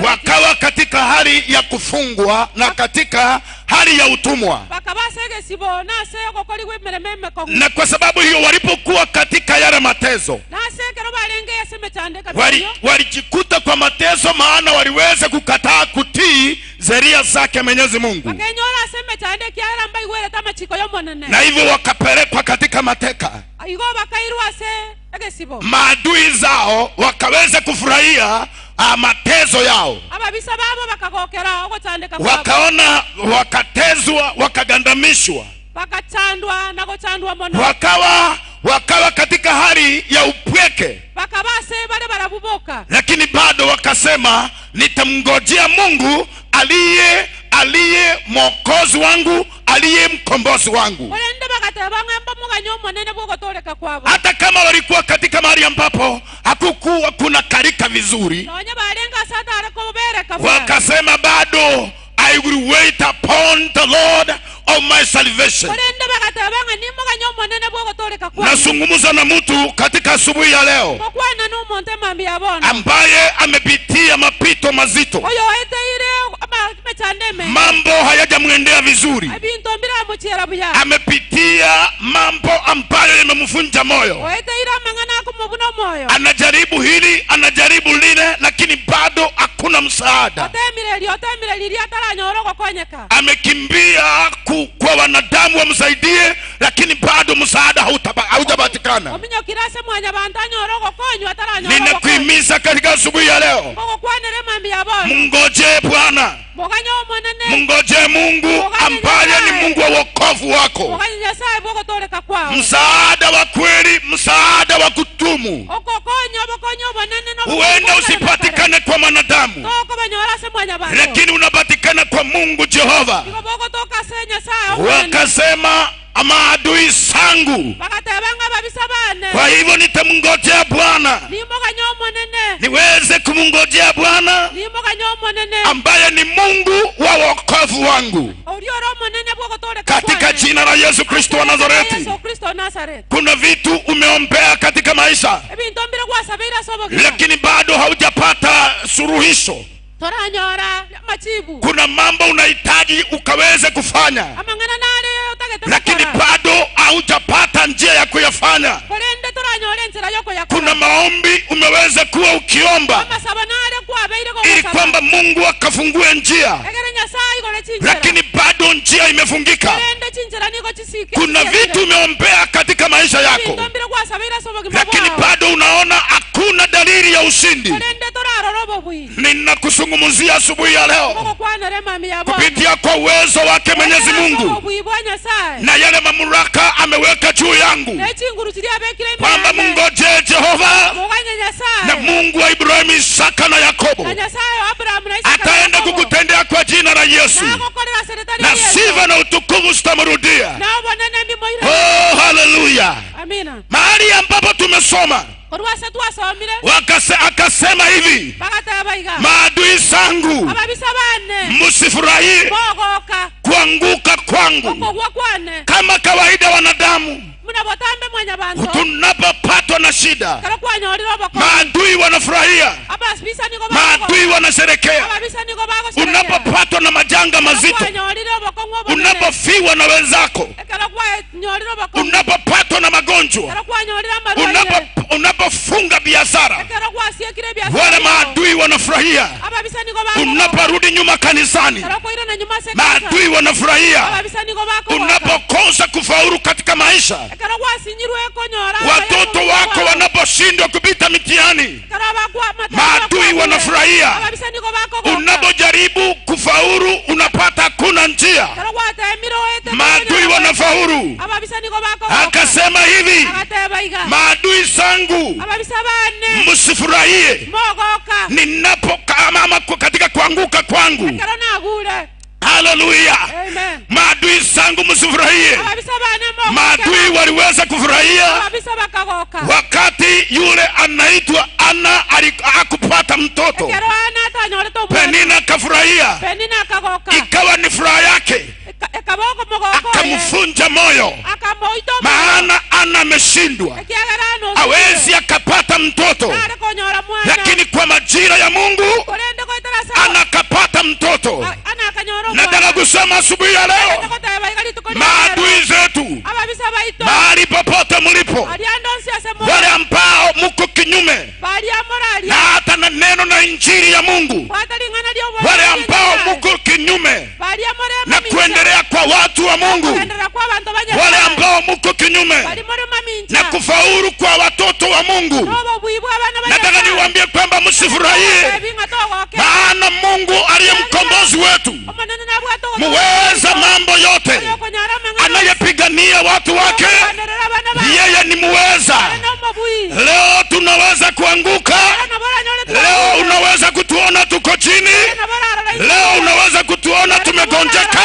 wakawa katika hali ya kufungwa na katika hali ya utumwa. Na kwa sababu hiyo walipokuwa katika yale mateso, walijikuta kwa mateso, maana waliweza kukataa kutii sheria zake Mwenyezi Mungu, na hivyo wakapelekwa katika mateka. Maadui zao wakaweza kufurahia mateso yao, wakaona, wakatezwa, wakagandamishwa, wakawa katika hali ya upweke, lakini bado wakasema nitamngojea Mungu aliye mwokozi wangu, aliye mkombozi wangu. Hata kama walikuwa katika mahali ambapo hakukuwa kuna karika vizuri, wakasema bado I will wait upon the Lord of my salvation. Nazungumza na mtu katika asubuhi ya leo ambaye amepitia mapito mazito, mambo hayajamwendea vizuri, amepitia mambo ambayo yamemvunja moyo, anajaribu hili, anajaribu lile, lakini bado hakuna msaada. Amekimbia kwa wanadamu wamsaidie, lakini bado msaada haujapatikana. Ninakuhimiza katika asubuhi ya leo, mngoje Bwana, mngoje Mungu ambaye ni Mungu wa wokovu wako, msaada wa kweli, msaada wa kutumu. Huenda usipatikane kwa mwanadamu, lakini unapatikana kwa Mungu Jehova. Wakasema Ama adui zangu. Bagatebanga babisa bane. Kwa hivyo nitamngojea Bwana, Nimoganya omonene. niweze kumngojea Bwana Nimoganya omonene. ambaye ni Mungu wa wokovu wangu, Oriora omonene bwogotoleka katika jina la Yesu Kristo wa Nazareti. Yesu Kristo wa Nazareti. Kuna vitu umeombea katika maisha, Ebinto mbire gwasabeire ase obogima. lakini bado haujapata suluhisho. Toranyora machibu. Kuna mambo unahitaji ukaweze kufanya, Amang'ana nare otagete lakini gokora. bado haujapata njia ya kuyafanya. Korende toranyora enzira yokoyakora. Kuna maombi umeweza kuwa ukiomba Amasabo nare kwabeire ili gogosaba. kwamba Mungu akafungue njia, Egere Nyasaye igore chinchera. lakini bado njia imefungika. Korende chinchera nigo chisike. Kuna vitu umeombea katika maisha yako, Ebinto mbire gwasabeire ase obogima lakini bwao. bado unaona hakuna dalili ya ushindi. Korende torarora obobui. Ninakusungumzia asubuhi ya leo Ogokwanera emami ya Bwana. kupitia kwa uwezo wake Mwenyezi Mungu Obobui bwa Nyasaye. na yale mamlaka ameweka juu yangu, Nechinguru chiria abekire ime kwamba yane. mngojee Jehova Muganye na Nyasaye. Mungu wa Ibrahimu, Isaka na Yakobo Na Nyasaye wa Abrahamu na Isaka na ataenda Yakobo. kukutendea kwa jina la Yesu, Nagokorera seretari na ya Yesu. sifa na utukufu zitamrudia. Na obonene mbimoire. Oh, haleluya! Amina. Mahali ambapo tumesoma Korwa ase twasomire. akasema hivi, Bagateba iga. maadui zangu Ababisa bane. msifurahie Bogoka. kuanguka kwangu. Okogwa kwane. Kama kawaida wanadamu, Muna botambe mwanyabanto. tunapopatwa na shida, Kero kwanyorire obokoni. maadui wanafurahia, Ababisa nigo maadui bagoka. wanasherekea. Ababisa nigo bagosherekea. Unapopatwa na majanga mazito, Kwanyorire obokong'u obonene. unapofiwa na wenzako, Ekero kwanyorire obokong'u. unapopatwa na magonjwa, Ekero kwanyorire amarwaire. unapofunga biashara, Ekero gwasiekire ebiasara wale biao. maadui wanafurahia. Ababisa nigo bagogoka. Unaporudi nyuma kanisani, Ekero kwairana nyuma ase ekanisa. maadui wanafurahia. Ababisa nigo bakogoka. Unapokosa kufaulu katika maisha, Ekero gwasinyirwe konyora watoto wako wanaposhindwa kupita mitihani, Ekero abakwa maadui wanafurahia. Ababisa nigo bakogoka. Unapojaribu kufaulu unapata hakuna njia, Ekero gwatemire oete maadui wanafaulu. Ababisa nigo bakogoka. Akasema hivi, Agateba iga. maadui zangu Ababisa bane. msifurahie Mogoka. ninapo ama katika kuanguka kwangu. Ekero nagure. Haleluya! Amen. Maadui zangu msifurahie. Ababisa bane mogoka. Maadui waliweza kufurahia Ababisa bakagoka. wakati yule anaitwa Ana hakupata mtoto. Ekero Ana atanyorete omwana. Penina akafurahia, Penina akagoka. ikawa ni furaha yake, Ekaboko mogoko. akamvunja moyo, Akamoita omoyo. maana Ana ameshindwa, Ekiagera Ana hawezi akapata mtoto. Nare konyora mwana. Lakini kwa majira ya Mungu Korende goetera ase Ana akapata mtoto. Ana akanyora omwana. Nataka kusema asubuhi ya leo, Goteba iga rituko ria maadui zetu Ababisa baito. mahali popote mlipo, Aria ndonsi ase more. wale ambao mko kinyume Baria moraria. na hata na neno na injili ya Mungu, Bwata ring'ana ria obore. wale ambao mko kinyume Baria more na mamincha. kuendelea kwa watu wa Mungu, Kuendelea kwa bantu ba Nyasaye. wale ambao mko kinyume Bari more mamincha. na kufaulu kwa watoto wa Mungu, Nobo bwibwa abana ba nataka Nyasaye. niwaambie kwamba msifurahie, Ebinga togoke. maana Mungu aliye mkombozi wetu, Omonene nabwate ogotoka. muweza mambo yote, Oyokonyora amang'ana. anayepigania watu wake, Okwanderera abana baye. yeye ni muweza. Ere nomobui. Leo tunaweza kuanguka, Ere nabo oranyore leo unaweza kutuona tuko chini, Ere nabo orarora isiko. leo unaweza kutuona tumegonjeka,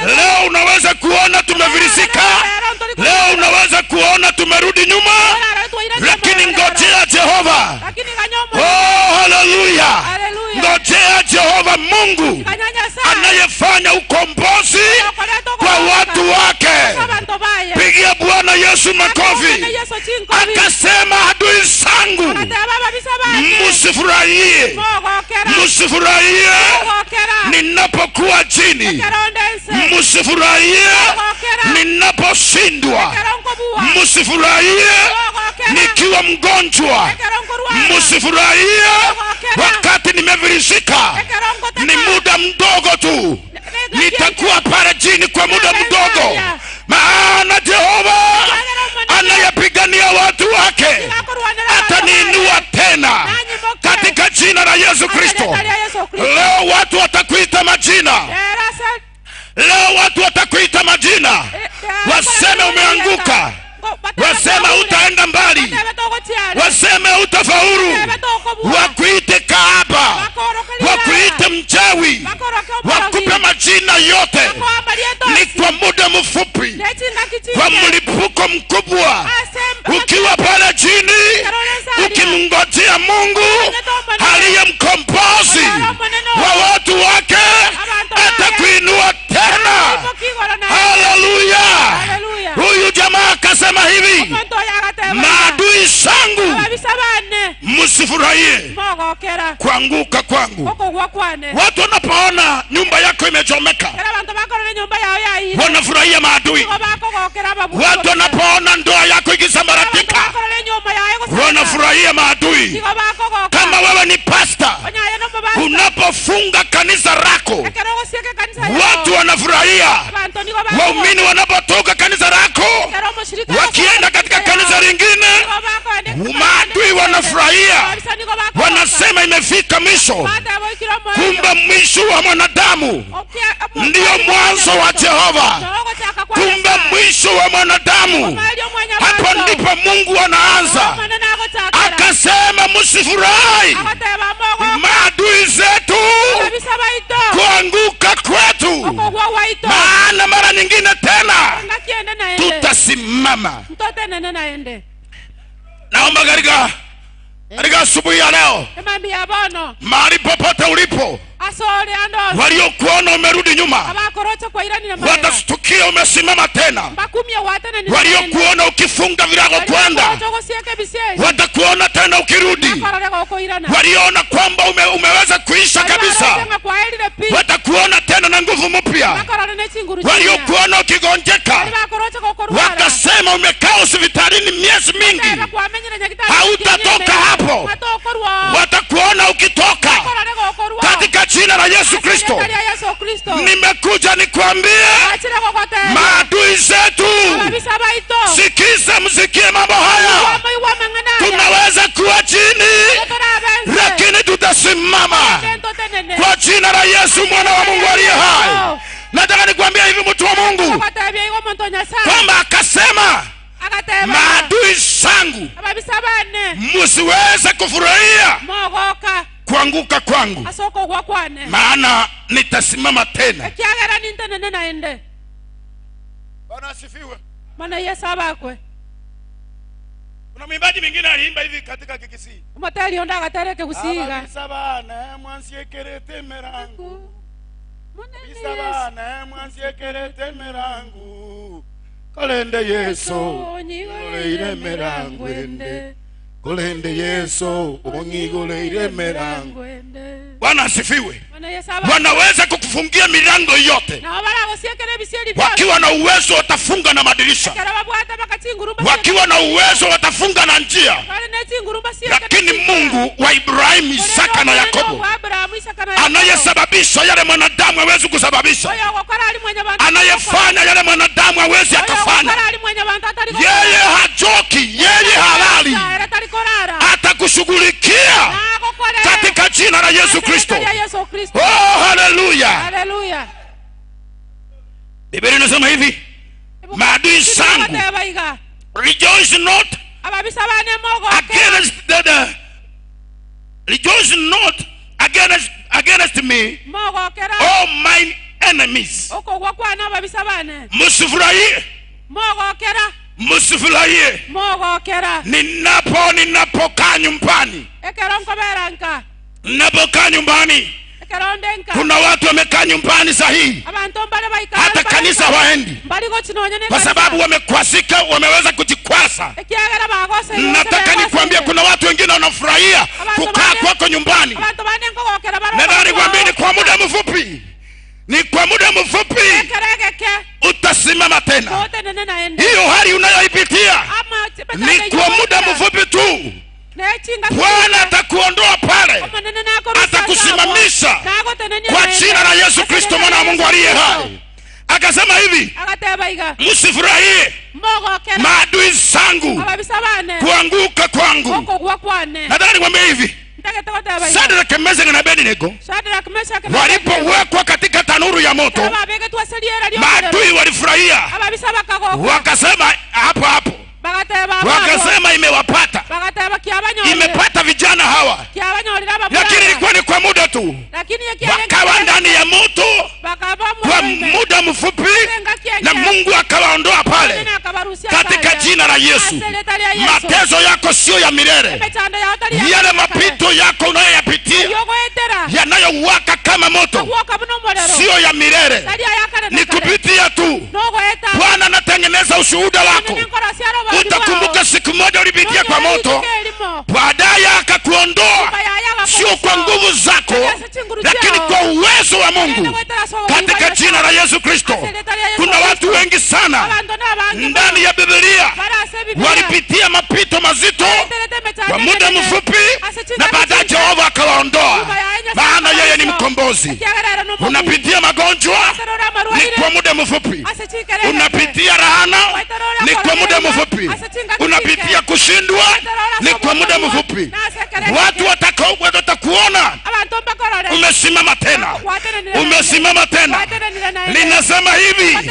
leo unaweza kuona tumefilisika, leo unaweza kuona tumerudi nyuma, lakini ngojea Jehova. Oh, haleluya! Ngojea Jehova Mungu anayefanya ukombozi kwa watu wake. Pigia Bwana Yesu makofi. Akasema, adui zangu msifurahie, msifurahie ninapokuwa chini, msifurahie ninaposhindwa, msifurahie nikiwa mgonjwa, msifurahie wakati nimefilisika. Ni muda mdogo tu, nitakuwa pale chini kwa muda mdogo, maana Jehova anayepigania watu wake ataniinua tena katika jina la Yesu Kristo. Leo watu watakuita majina, leo watu watakuita majina, waseme umeanguka, Wasema utaenda mbali, waseme utafaulu, wakuite kahaba, wakuite mchawi, wakupe majina yote. Ni kwa muda mfupi, kwa mlipuko mkubwa, ukiwa pale chini ukimngojea Mungu aliye mkombozi wa watu wake, atakuinua tena. Haleluya! Huyu jamaa akasema hivi, maadui zangu msifurahie kuanguka kwangu. Watu wanapoona nyumba yako imechomeka wanafurahia maadui. Watu wanapoona ndoa yako ikisambaratika wanafurahia maadui. Kama wewe ni pastor, unapofunga kanisa lako watu wanafurahia. Waumini wanapotoka kanisa lako wakienda katika kanisa lingine, maadui wanafurahia, wanasema imefika mwisho. Kumbe mwisho wa mwanadamu ndio mwanzo wa Jehova. Kumbe mwisho wa mwanadamu, hapo ndipo Mungu anaanza. Akasema msifurahi maadui zetu kuanguka kwetu, maana mara nyingine tena tutasimama. Naomba katika asubuhi ya leo, mahali popote ulipo, waliokuona umerudi nyuma watashtukia umesimama tena. Waliokuona ukifunga virago kwenda watakuona tena ukirudi. Waliona kwamba umeweza kuisha kabisa watakuona tena na nguvu mpya. Waliokuona ukigonjeka wakasema umekaa hospitalini miezi mingi hautatoka hapo, watakuona ukitoka. Katika jina la Yesu Kristo nimekuja nikuambie maadui zetu, sikiza, msikie mambo haya. Tunaweza kuwa chini lakini tutasimama kwa jina la Yesu mwana wa Mungu aliye hai. Nataka nikuambie hivi mtu wa Mungu, kwamba akasema maadui zangu msiweze kufurahia kuanguka kwangu, maana nitasimama tena. Bwana asifiwe. Bwana Yesu abakwe. Kuna mwimbaji mwingine aliimba hivi katika Kikisii. Moteli onda gatereke kusiga. Abisabana mwansiekerete merangu. Abisabana mwansiekerete merangu. Kolende Yesu onyigole merangu ende. Kolende Yesu onyigole merangu. Bwana asifiwe. Wanaweza kukufungia milango yote, wakiwa na uwezo watafunga na madirisha, wakiwa na uwezo watafunga na njia, lakini Mungu wa Ibrahimu, Isaka na Yakobo, anayesababisha yale mwanadamu hawezi kusababisha, anayefanya yale mwanadamu hawezi akafanya, yeye hachoki, yeye halali, atakushughulikia katika jina la Yesu Kristo. Oh, hallelujah. Hallelujah. Biblia inasema hivi, maadui zangu rejoice not against the rejoice not against me, all mine enemies. Msifurahie. Msifurahie ninapokaa nyumbani. Ninapokaa nyumbani, kuna watu wamekaa nyumbani sahihi, hata kanisa waendi kwa sababu wamekwasika, wameweza kujikwasa. Nataka nikwambie kuna watu wengine wanafurahia kukaa kwako nyumbani. Nataka nikwambie ni kwa muda mfupi, ni kwa muda mfupi utasimama tena. Hiyo hali unayoipitia ni kwa muda mfupi tu. Bwana atakuondoa pale, atakusimamisha kwa jina la Yesu Kristo mwana wa Mungu aliye hai. Akasema hivi, msifurahie maadui zangu kuanguka kwangu. Nataka nikwambie hivi, Shadrach, Meshach na Abednego walipowekwa katika tanuru ya moto, maadui walifurahia, wakasema hapo hapo Wakasema imewapata, imepata vijana hawa, lakini ilikuwa ni kwa muda tu. Wakawa ndani ya moto kwa muda mfupi, na Mungu akawaondoa pale katika jina la Yesu. Mateso yako sio ya milele. Yale mapito yako unayoyapitia yanayowaka kama moto sio ya milele, ni kupitia tu. Bwana anatengeneza ushuhuda wako. Utakumbuka siku moja ulipitia kwa moto, baadaye akakuondoa, sio kwa nguvu zako, lakini kwa uwezo wa Mungu, katika jina la Yesu Kristo. Kuna watu wengi sana ndani ya Biblia walipitia mapito mazito kwa muda mfupi, na baadaye Jehova akawaondoa, maana yeye ni mkombozi. Unapitia magonjwa ni kwa muda mfupi, unapitia laana ni kwa muda mfupi, unapitia kushindwa ni kwa muda mfupi. Watu watakuona umesimama tena, umesimama tena. Linasema hivi,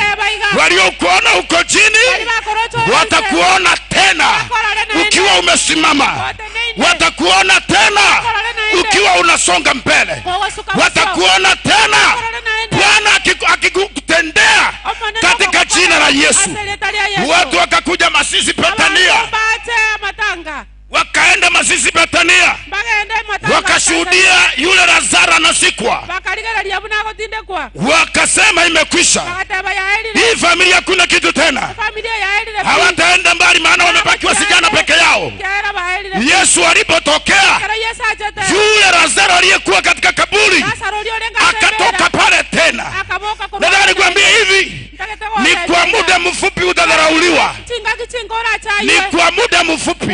waliokuona huko chini watakuona tena ukiwa umesimama, watakuona tena ukiwa unasonga mbele, watakuona tena Bwana akikutendea katika jina la Yesu. Watu wakakuja Masisi Betania, wakaenda Masisi Betania, wakashuhudia yule Lazaro anasikwa, wakasema imekwisha, hii familia kuna kitu tena, hawataenda mbali, maana wamebaki wasijana peke yao. Yesu alipotokea, yule Lazaro aliyekuwa katika kaburi akatoka pale tena. Nataka nikwambie hivi, ni kwa muda mfupi utadharauliwa, ni kwa muda mfupi,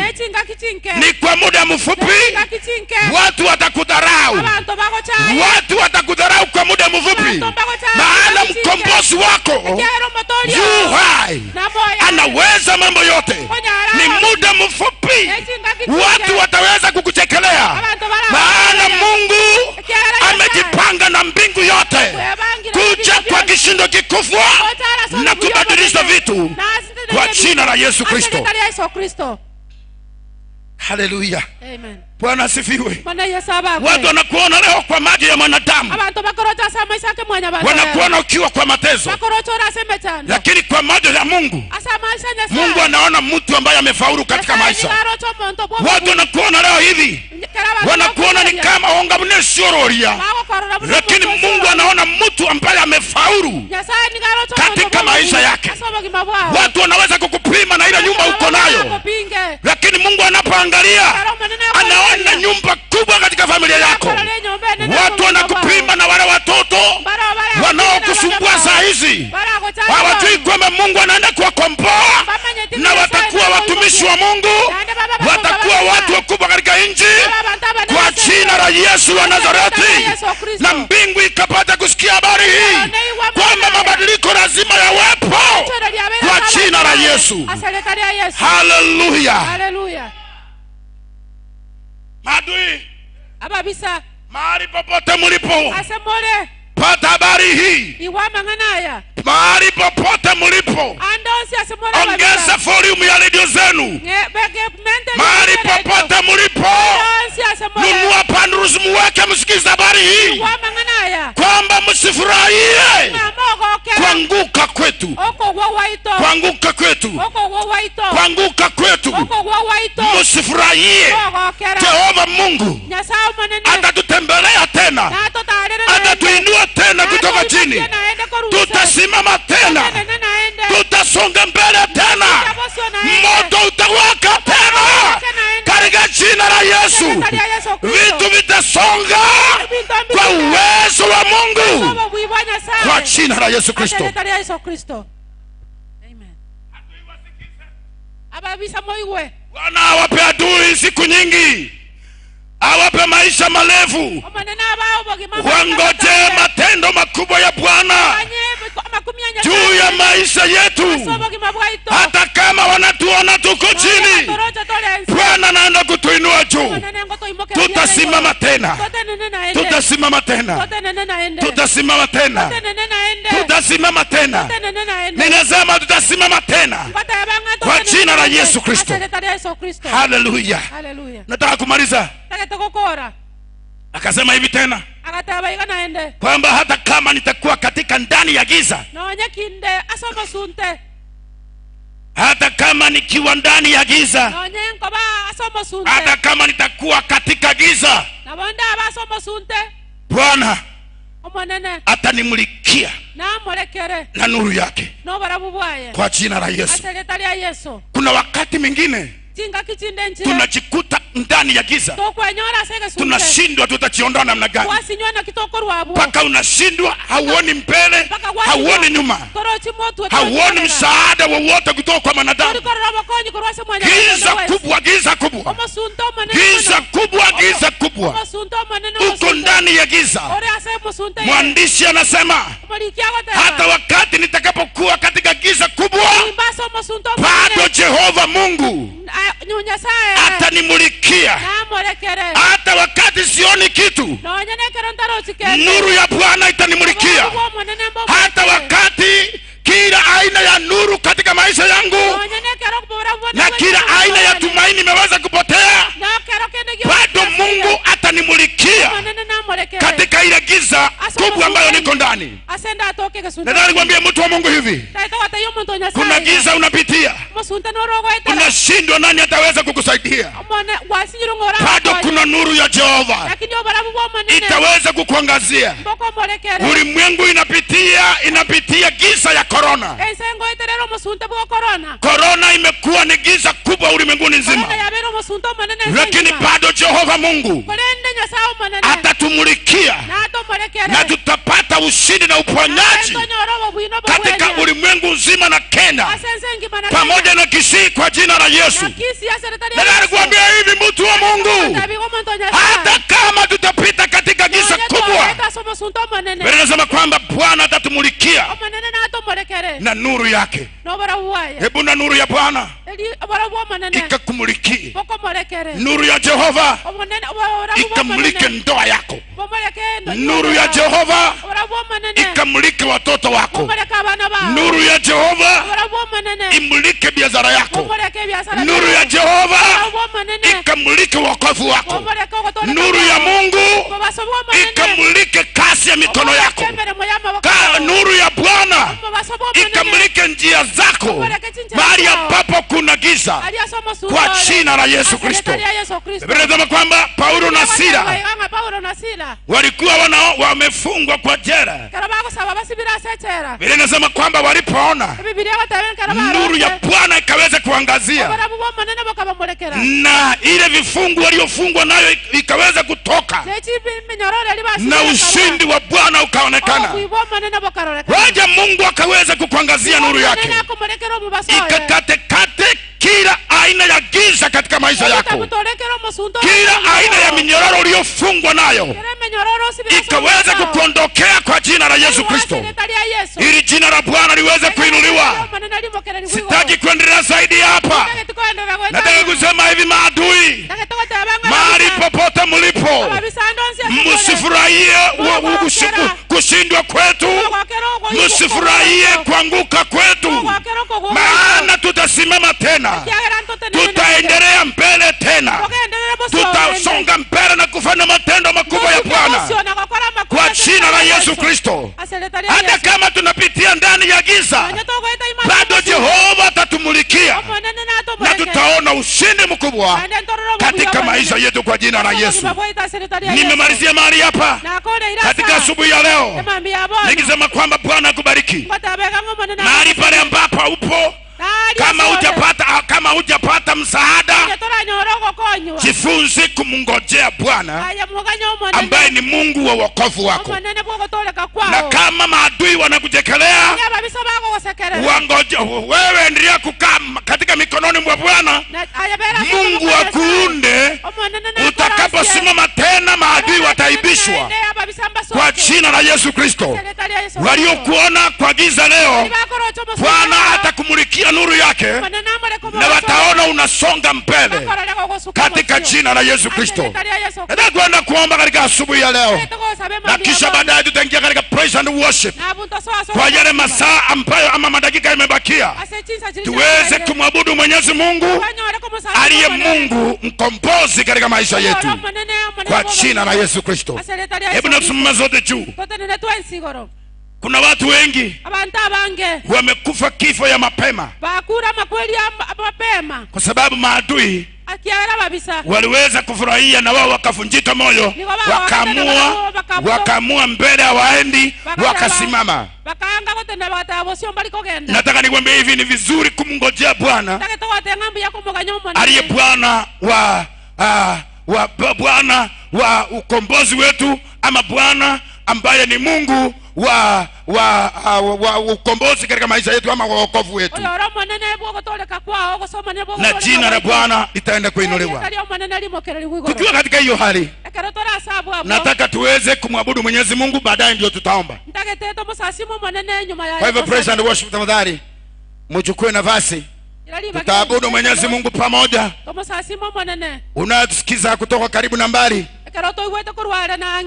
ni kwa muda mfupi watu watakudharau, watu watakudharau kwa muda mfupi, maana mkombozi wako yu hai, anaweza mambo yote. Ni muda mfupi watu wataweza kukuchekelea, maana Mungu amejipanga na mbingu yote kuja kwa kishindo kikubwa na kubadilisha vitu kwa jina la Yesu Kristo. Haleluya. Amen. Bwana asifiwe. Watu wanakuona leo kwa maji ya mwanadamu, wanakuona ukiwa kwa mateso, lakini kwa macho ya Mungu, Mungu anaona mtu ambaye amefaulu katika maisha. Watu wanakuona leo hivi, wanakuona ni kama onga mnesiororia, lakini Mungu anaona mtu ambaye amefaulu katika maisha yake. Watu wanaweza kukupima na ile nyumba uko nayo, lakini Mungu anapoangalia anaona nyumba kubwa katika familia yako. Watu wanakupima na wale watoto wanaokusumbua saa hizi hawajui kwamba Mungu anaenda kuwakomboa, na watakuwa watumishi wa Mungu, watakuwa watu wakubwa katika nchi kwa jina la Yesu wa Nazareti. Na mbingu ikapata kusikia habari hii kwamba mabadiliko lazima yawepo kwa jina la Yesu. Haleluya. Haleluya. Maadui ababisa, mahali popote mlipo, asemole pata habari hii. Mahali popote mlipo, ongeza volume ya radio zenu. Mahali popote mlipo, nunua panduruzi muweke, msikize habari hii kwamba msifurahie kuanguka kwetu, kuanguka kwetu, kuanguka kwetu. Msifurahie. Jehova Mungu atatutembelea tena, atatuinua tena kutoka chini, tutasimama tena, tutasonga mbele tena, moto utawaka tena katika jina la Yesu. Vitu vitasonga kwa uwezo wa Mungu kwa jina la Yesu Kristo. Amen. Bwana awape adui siku nyingi, awape maisha marefu, wangoje matendo makubwa ya Bwana juu ya maisha yetu. Hata kama wanatuona tuko chini, Bwana anaenda kutuinua juu. Tutasimama tena, tutasimama tena, tutasimama tena, tutasimama tena. Ninasema tutasimama tena kwa jina la Yesu Kristo. Haleluya. Nataka kumaliza. Akasema hivi tena kwamba hata kama nitakuwa katika ndani ya giza, hata kama nikiwa ndani ya giza, hata kama nitakuwa katika giza, Bwana atanimulikia na nuru yake kwa jina la Yesu. Kuna wakati mwingine tunajikuta ndani ya giza, tunashindwa tutachiondoa namna gani, mpaka unashindwa, hauoni mbele, hauoni nyuma, hauoni msaada wowote kutoka kwa wanadamu. Giza kubwa, giza kubwa, giza kubwa, giza kubwa, uko ndani ya giza. Mwandishi anasema hata wakati nitakapokuwa katika giza kubwa, bado Jehova Mungu atanimulikia. Hata wakati sioni kitu, nuru ya Bwana itanimulikia. Hata wakati kila aina ya nuru katika maisha yangu na kila aina ya tumaini imeweza kupotea, bado Mungu atanimulikia katika ile giza kubwa ambayo niko ndani. Nataka nikwambie mtu wa Mungu hivi, kuna giza unapitia, unashindwa nani ataweza kukusaidia, bado kuna nuru ya Jehova itaweza kukuangazia. Ulimwengu inapitia giza ya corona. Corona imekuwa ni giza kubwa ulimwenguni nzima, lakini bado Jehova Mungu atatumulikia na tutapata ushindi na uponyaji katika ulimwengu nzima na Kenya pamoja na Kisii kwa jina la Yesu. Nataka kuambia hivi mtu wa Mungu, hata kama tutapita katika giza kubwa, Biblia inasema kwamba Bwana atatumulikia na nuru yake. Hebu na nuru ya Bwana ikakumulikie, nuru ya Jehova ikamulike ndoa yako, nuru ya Jehova ikamulike watoto wako, nuru ya Jehova imulike biashara yako, nuru ya Jehova ikamulike wokovu wako, nuru ya Mungu ikamulike kasi ya mikono yako, nuru ya Bwana ikamulike njia zako mahali ambapo kuna giza kwa jina la Yesu Kristo. Biblia inasema kwamba Paulo na Sila walikuwa wamefungwa kwa jela. Biblia inasema kwamba walipoona nuru ya Bwana ikaweza kuangazia, na ile vifungu waliofungwa nayo ikaweza kutoka, na ushindi wa Bwana ukaonekana. Waja Mungu akaweza kukuangazia nuru yake, ikakatekate kila aina ya giza katika maisha yako, kila aina ya minyororo uliyofungwa nayo ikaweza kukuondokea kwa jina la Yesu Kristo, ili jina la Bwana liweze kuinuliwa. Sitaki kuendelea zaidi hapa. Nataka kusema hivi, maadui mahali popote mlipo, msifurahie kushindwa kwetu, msifurahie kuanguka kwetu, maana tutasimama tena, tutaendelea mbele tena, tutasonga mbele na kufanya matendo makubwa ya Bwana kwa jina la Yesu Kristo. Hata kama tunapitia ndani ya giza, bado Jehova atatumulikia na tutaona ushindi mkubwa katika maisha yetu kwa jina la Yesu. Nimemalizia mahali hapa katika asubuhi ya leo nikisema kwamba Bwana akubariki mahali pale ambapo upo. Kama hujapata msaada, jifunze kumngojea Bwana ambaye ni Mungu wa wokovu wako. Na kama maadui wanakuchekelea, wangoje wewe, endelea kukaa katika mikononi mwa Bwana Mungu akuunde. Utakaposimama tena, maadui wataibishwa kwa jina la Yesu Kristo. Waliokuona kwa giza leo, Bwana atakumulikia nuru yake na wataona unasonga mbele katika jina la Yesu Kristo. Nataka kuenda kuomba katika asubuhi ya leo, na kisha baadaye tutaingia katika praise praise and worship kwa yale masaa ambayo ama madakika yamebakia, tuweze kumwabudu Mwenyezi Mungu aliye Mungu mkombozi katika maisha yetu, kwa jina la Yesu Kristo. Hebu tusimame zote juu. Kuna watu wengi wamekufa kifo ya mapema kwa sababu maadui waliweza kufurahia na wao wakavunjika moyo, wakaamua mbele hawaendi, wakasimama. Nataka nikwambie hivi, ni vizuri kumngojea Bwana aliye Bwana wa Bwana wa ukombozi wetu, ama Bwana ambaye ni Mungu wa ukombozi katika maisha yetu, ama wa wokovu wetu. Na jina la Bwana litaenda kuinuliwa. Tukiwa katika hiyo hali, nataka tuweze kumwabudu Mwenyezi Mungu, baadaye ndio tutaomba. Kwa hivyo praise and worship, tafadhali mchukue nafasi. Tutaabudu Mwenyezi Mungu pamoja. Unatusikiza kutoka karibu na mbali,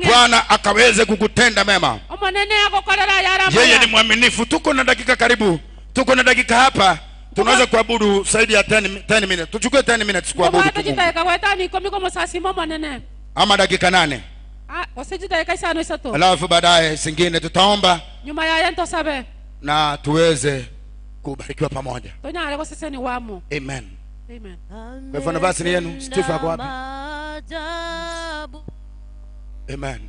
Bwana akaweze kukutenda mema. Yeye ni mwaminifu. Tuko na dakika karibu, tuko na dakika hapa, tunaweza kuabudu zaidi ya 10 minutes. Tuchukue 10 minutes kuabudu Mungu, ama dakika 8, alafu baadaye zingine tutaomba na tuweze kubarikiwa pamoja. Amen. Amen. Kwa hivyo nafasi ni yenu. Steve ako wapi? Amen.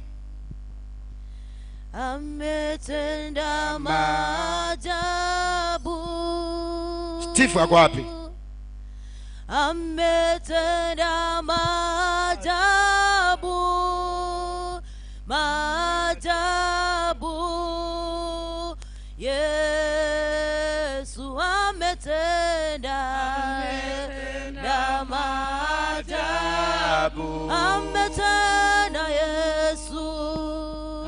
Ametenda maajabu. Steve ako wapi? Ametenda maajabu, maajabu. Yesu ametenda maajabu. Ametenda Yesu,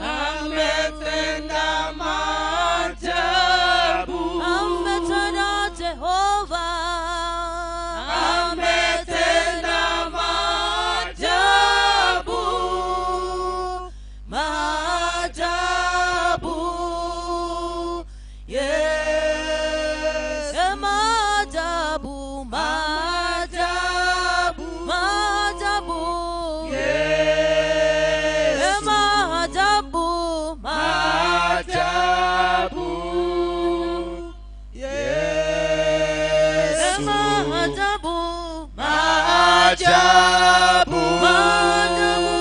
ametenda maajabu. Ametenda Jehova, ametenda maajabu, maajabu. Yesu, maajabu, maajabu, maajabu. Yesu, maajabu, maajabu. Yesu, maajabu, maajabu, maajabu.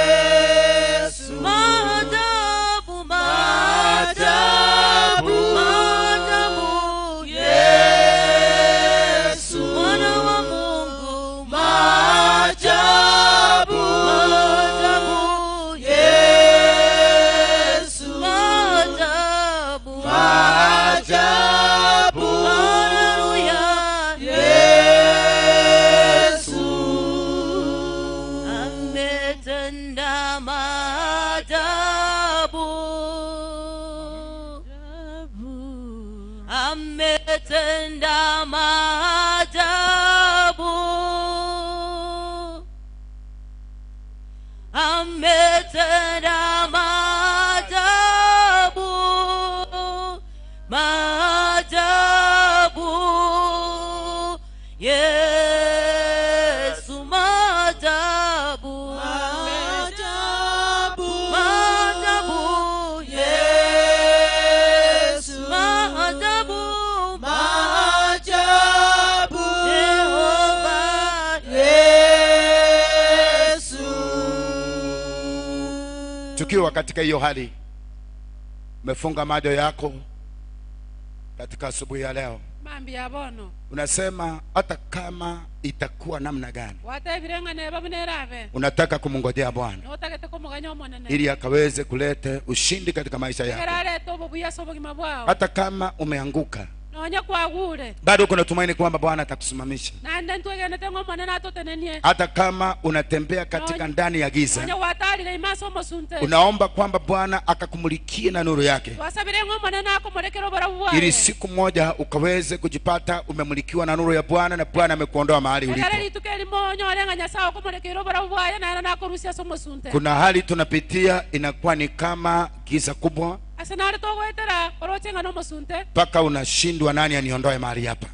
Yesu, maajabu, maajabu, maajabu. Yesu, Mwana wa Mungu, maajabu, maajabu. Yesu, maajabu, maajabu. Haleluya. Yesu, ametenda maajabu, ametenda maajabu, ametenda maajabu, maajabu. Yesu, maajabu, maajabu, maajabu. Yesu, maajabu, maajabu. Jehova, Yesu. Tukiwa katika hiyo hali, umefunga macho yako katika asubuhi ya leo, unasema hata kama itakuwa namna gani, unataka kumngojea Bwana ili akaweze kuleta ushindi katika maisha yako. Hata kama umeanguka, Bado kuna tumaini kwamba Bwana atakusimamisha. Hata kama unatembea katika ndani ya giza, unaomba kwamba Bwana akakumulikie na nuru yake, ili siku moja ukaweze kujipata umemulikiwa na nuru ya Bwana, na Bwana amekuondoa mahali ulipo. Kuna hali tunapitia inakuwa ni kama giza kubwa, mpaka unashindwa nani aniondoe mahali hapa.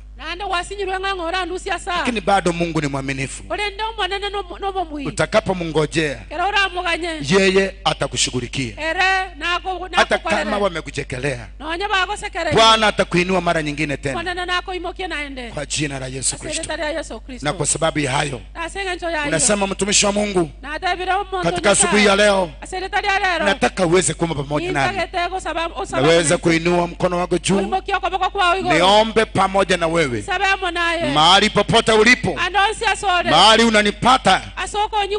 Lakini bado Mungu ni mwaminifu. Utakapomngojea yeye atakushughulikia. Hata kama wamekuchekelea, Bwana atakuinua mara nyingine tena, kwa jina la Yesu Kristo. Na kwa sababu ya hayo unasema, mtumishi wa Mungu, katika asubuhi ya leo nataka uweze kuomba pamoja nami. Naweza kuinua mkono wako juu, niombe pamoja na wewe. Mahali popote ulipo, mahali unanipata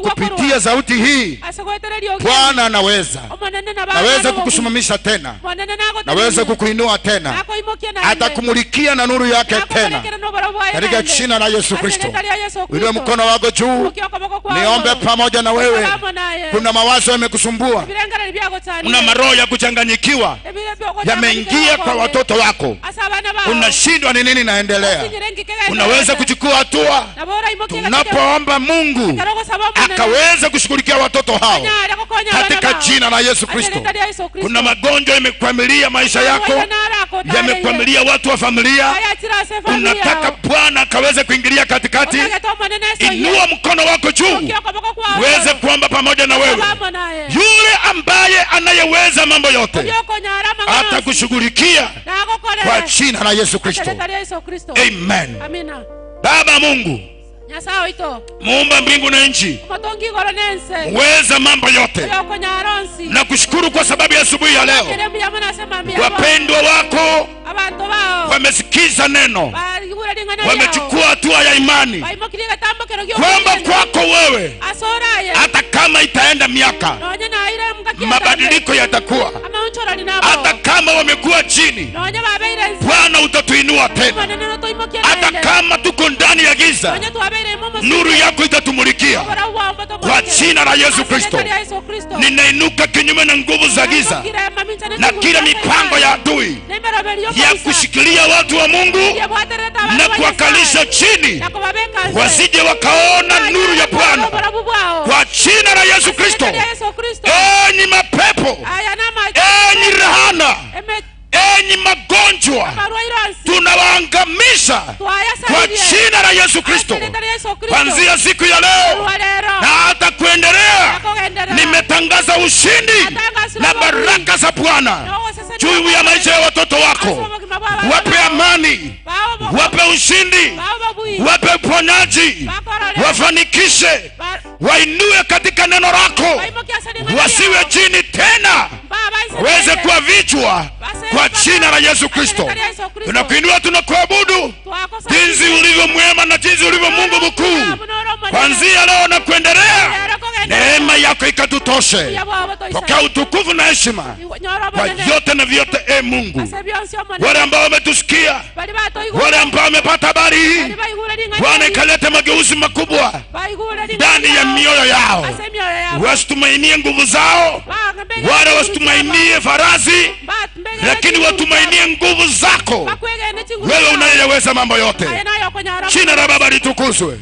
kupitia sauti hii, Bwana anaweza. Naweza kukusimamisha tena, naweza kukuinua tena, atakumulikia na nuru yake tena, katika jina la Yesu Kristo. Inua mkono wako juu, niombe pamoja na wewe. Kuna mawazo yamekusumbua, kuna maroho ya kuchanganyikiwa yameingia kwa watoto wako, unashindwa ni nini naendelea. Unaweza kuchukua hatua. Tunapoomba Mungu akaweza kushughulikia watoto hao katika jina la Yesu Kristo. Kuna magonjwa yamekwamilia maisha yako, yamekwamilia watu wa familia, unataka Bwana akaweze kuingilia katikati. Inua mkono wako juu uweze kuomba pamoja na wewe. Yule ambaye anayeweza mambo yote atakushughulikia kwa jina la Yesu Kristo. Amen. Baba Mungu, muumba mbingu na nchi, uweza mambo yote, na kushukuru kwa sababu ya asubuhi ya leo. Wapendwa wako wamesikiza neno, wamechukua hatua ya imani kwamba kwako wewe, hata kama itaenda miaka, mabadiliko yatakuwa. Hata kama wamekuwa chini, Bwana utatuinua tena. Hata kama tuko ndani ya giza, nuru yako itatumulikia kwa jina la Yesu Kristo. Ninainuka kinyume na nguvu za giza na kila mipango ya adui ya kushikilia watu wa Mungu na kuwakalisha chini, wasije wakaona nuru ya Bwana, kwa jina la Yesu Kristo. Enyi mapepo, enyi rahana, enyi magonjwa, tunawaangamisha kwa jina la Yesu Kristo. Kuanzia siku ya leo na hata kuendelea, nimetangaza ushindi na baraka za Bwana juu ya maisha ya watoto wako. Wape amani, wape ushindi, wape uponyaji, wafanikishe, wainue katika neno lako, wasiwe chini tena, waweze kuwa vichwa kwa jina la Yesu Kristo. Tunakuinua, tunakuabudu jinsi ulivyo mwema na jinsi ulivyo Mungu mkuu. Kuanzia leo na kuendelea, neema yako ikatutoshe. Pokea utukufu na heshima kwa yote na vyote, e Mungu. Wale ambao wametusikia, wale ambao wamepata habari hii, Bwana ikalete mageuzi makubwa ndani ya mioyo yao. Wasitumainie nguvu zao, wala wasitumainie farasi, lakini watumainie nguvu zako wewe unayeweza mambo yote. Jina la Baba litukuzwe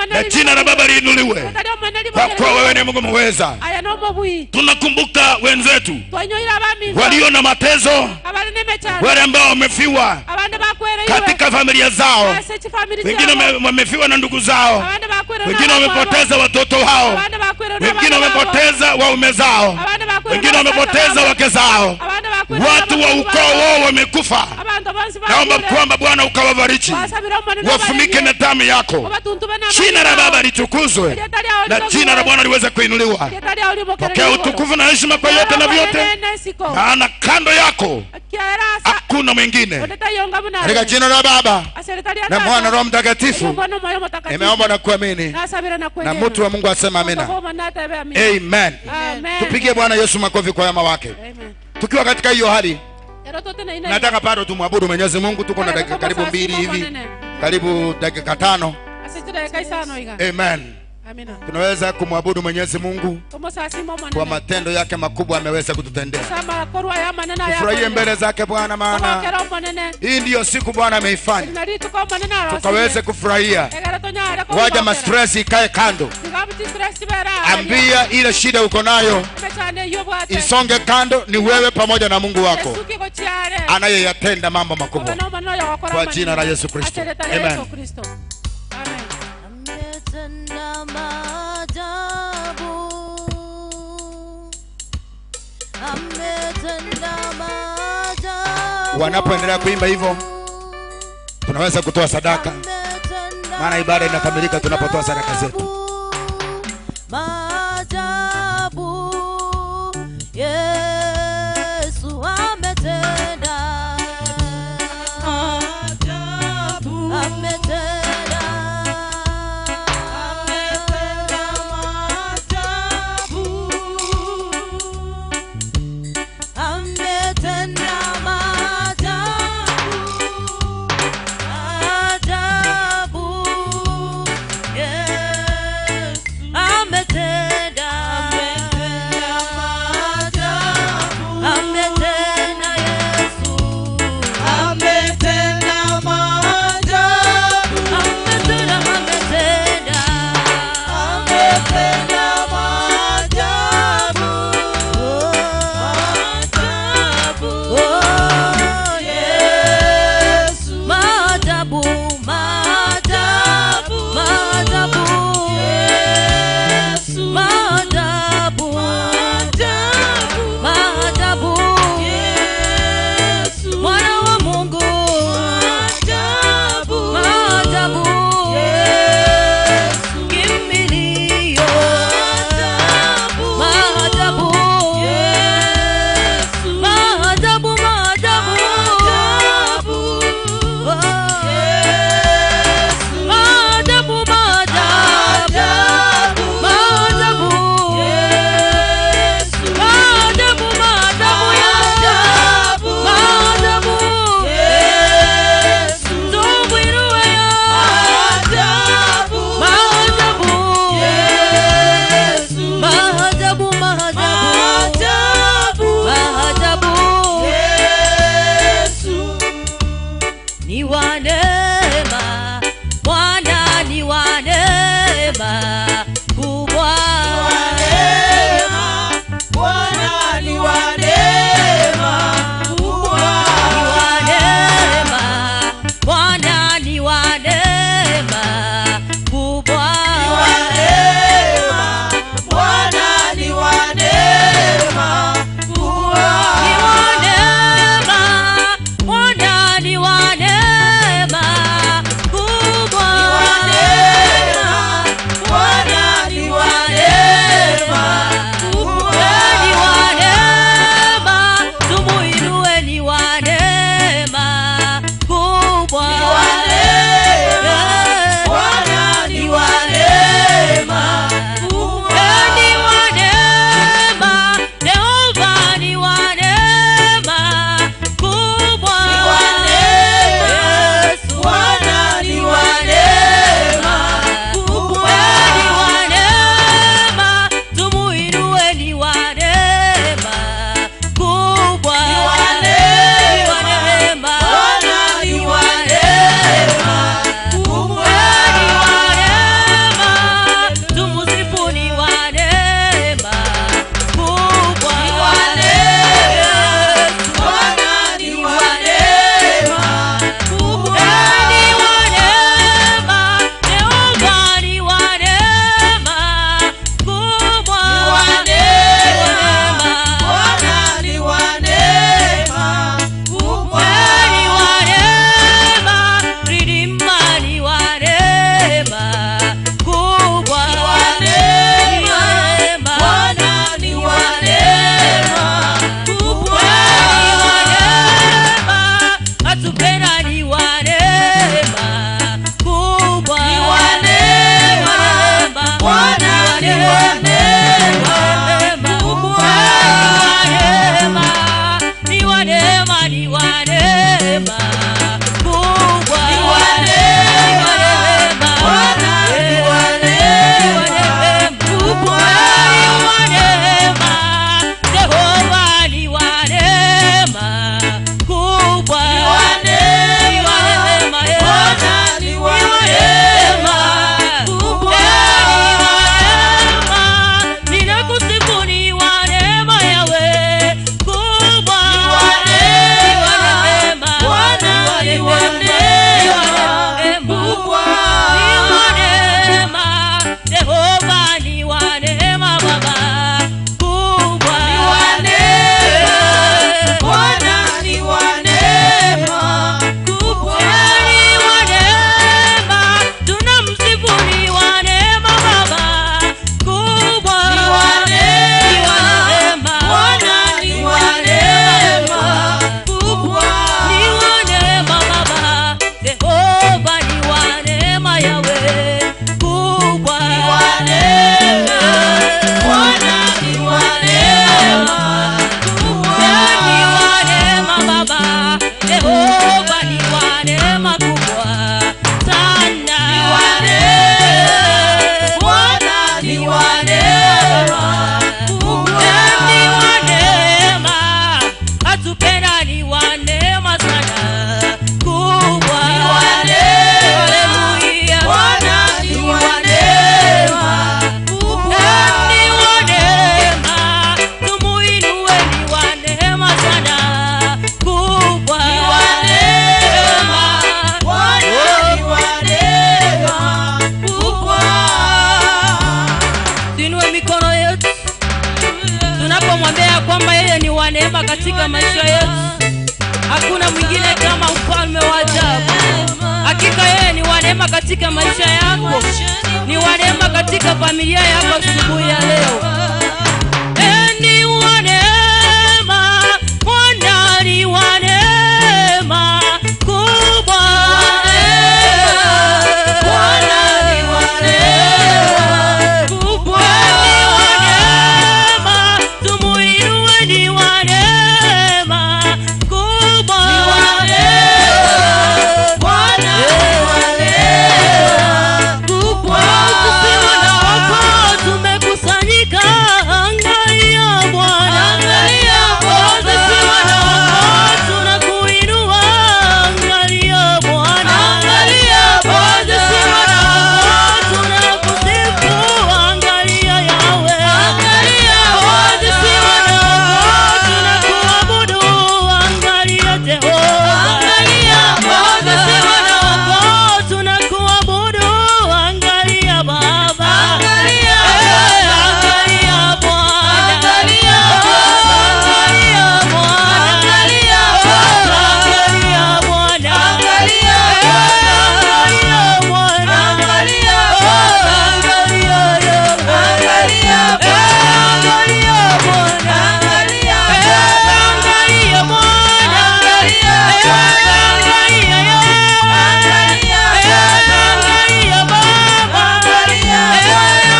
na jina la Baba liinuliwe, kwa kuwa wewe ni Mungu mweza. Tunakumbuka wenzetu walio na mateso, wale ambao wamefiwa katika familia zao, wengine wamefiwa na ndugu zao, wengine wamepoteza watoto wao, wengine wamepoteza waume zao, wengine wamepoteza wake zao, watu wa ukoo wao wamekufa. Naomba kwamba Bwana ukawabariki, wafunike na damu yako. Jina la Baba litukuzwe na jina la Bwana liweze kuinuliwa. Pokea utukufu na heshima kwa yote na vyote, maana kando yako hakuna mwingine. Katika jina la Baba na Mwana Roho Mtakatifu nimeomba na kuamini, na mtu wa Mungu asema amina. Amen. Tupige Bwana Yesu makofi kwa wema wake. Tukiwa katika hiyo hali, Nataka bado tumwabudu Mwenyezi Mungu, tuko na dakika karibu 2 hivi, karibu dakika 5. Amen. Amina. Tunaweza kumwabudu Mwenyezi Mungu kwa matendo yake makubwa ameweza kututendea. Tufurahie mbele zake Bwana, maana hii ndiyo siku Bwana ameifanya, tukaweze kufurahia. Waja ma stress ikae kando, ambia ile shida uko nayo isonge kando, ni wewe pamoja na Mungu wako anayeyatenda mambo makubwa, kwa jina la Yesu Kristo. Amen. Ametenda maajabu, ametenda maajabu. Wanapoendelea kuimba hivyo, tunaweza kutoa sadaka, maana ibada inakamilika tunapotoa sadaka zetu. Maajabu Yesu ametenda, maajabu ametenda, ametenda maajabu, ametenda maajabu, ajabu Yesu. katika maisha yetu. Hakuna mwingine kama mfalme wa ajabu. Hakika yeye ni wa neema katika maisha yako, ni wa neema katika familia yako asubuhi ya leo. Ni wa neema, Bwana ni wa neema kubwa. Bwana ni wa neema kubwa. Ni wa neema, tumuinue, ni wa neema kubwa. Bwana ni wa neema kubwa. Sisi wana wako tumekusanyika, angalia Bwana, angalia Bwana. Sisi wana wako tunakuinua, angalia Bwana, angalia Bwana. Sisi wana wako tunakusifu, angalia Yahweh, angalia Bwana. Sisi wana wako tunakuabudu, angalia Jehova, angalia Bwana. Sisi wana wako tunakuabudu, angalia Baba, angalia, angalia Bwana, angalia Bwana, angalia Bwana, angalia Bwana, angalia Bwana, angalia Bwana, angalia angalia angalia Bwana, angalia, angalia Bwana, angalia, angalia angalia, angalia Baba, angalia,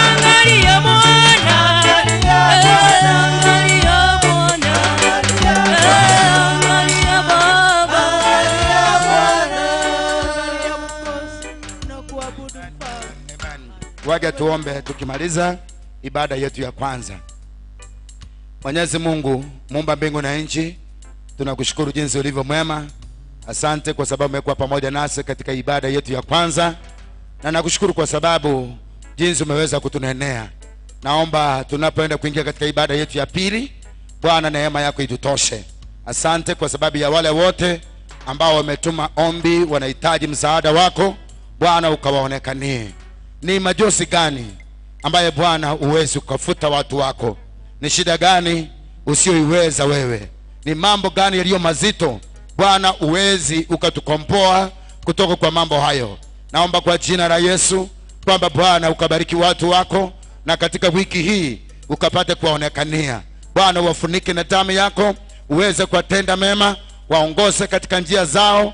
angalia Bwana, angalia Bwana, angalia Baba. Waje tuombe tukimaliza ibada yetu ya kwanza. Mwenyezi Mungu muumba mbingu na nchi, tunakushukuru jinsi ulivyo mwema. Asante kwa sababu umekuwa pamoja nasi katika ibada yetu ya kwanza, na nakushukuru kwa sababu jinsi umeweza kutunenea. Naomba tunapoenda kuingia katika ibada yetu ya pili, Bwana neema yako itutoshe. Asante kwa sababu ya wale wote ambao wametuma ombi, wanahitaji msaada wako Bwana, ukawaonekanie. Ni majosi gani ambaye Bwana uwezi ukafuta watu wako? Ni shida gani usioiweza wewe? Ni mambo gani yaliyo mazito Bwana uwezi ukatukomboa kutoka kwa mambo hayo? Naomba kwa jina la Yesu kwamba Bwana ukabariki watu wako, na katika wiki hii ukapate kuwaonekania. Bwana wafunike na damu yako, uweze kuwatenda mema, waongoze katika njia zao,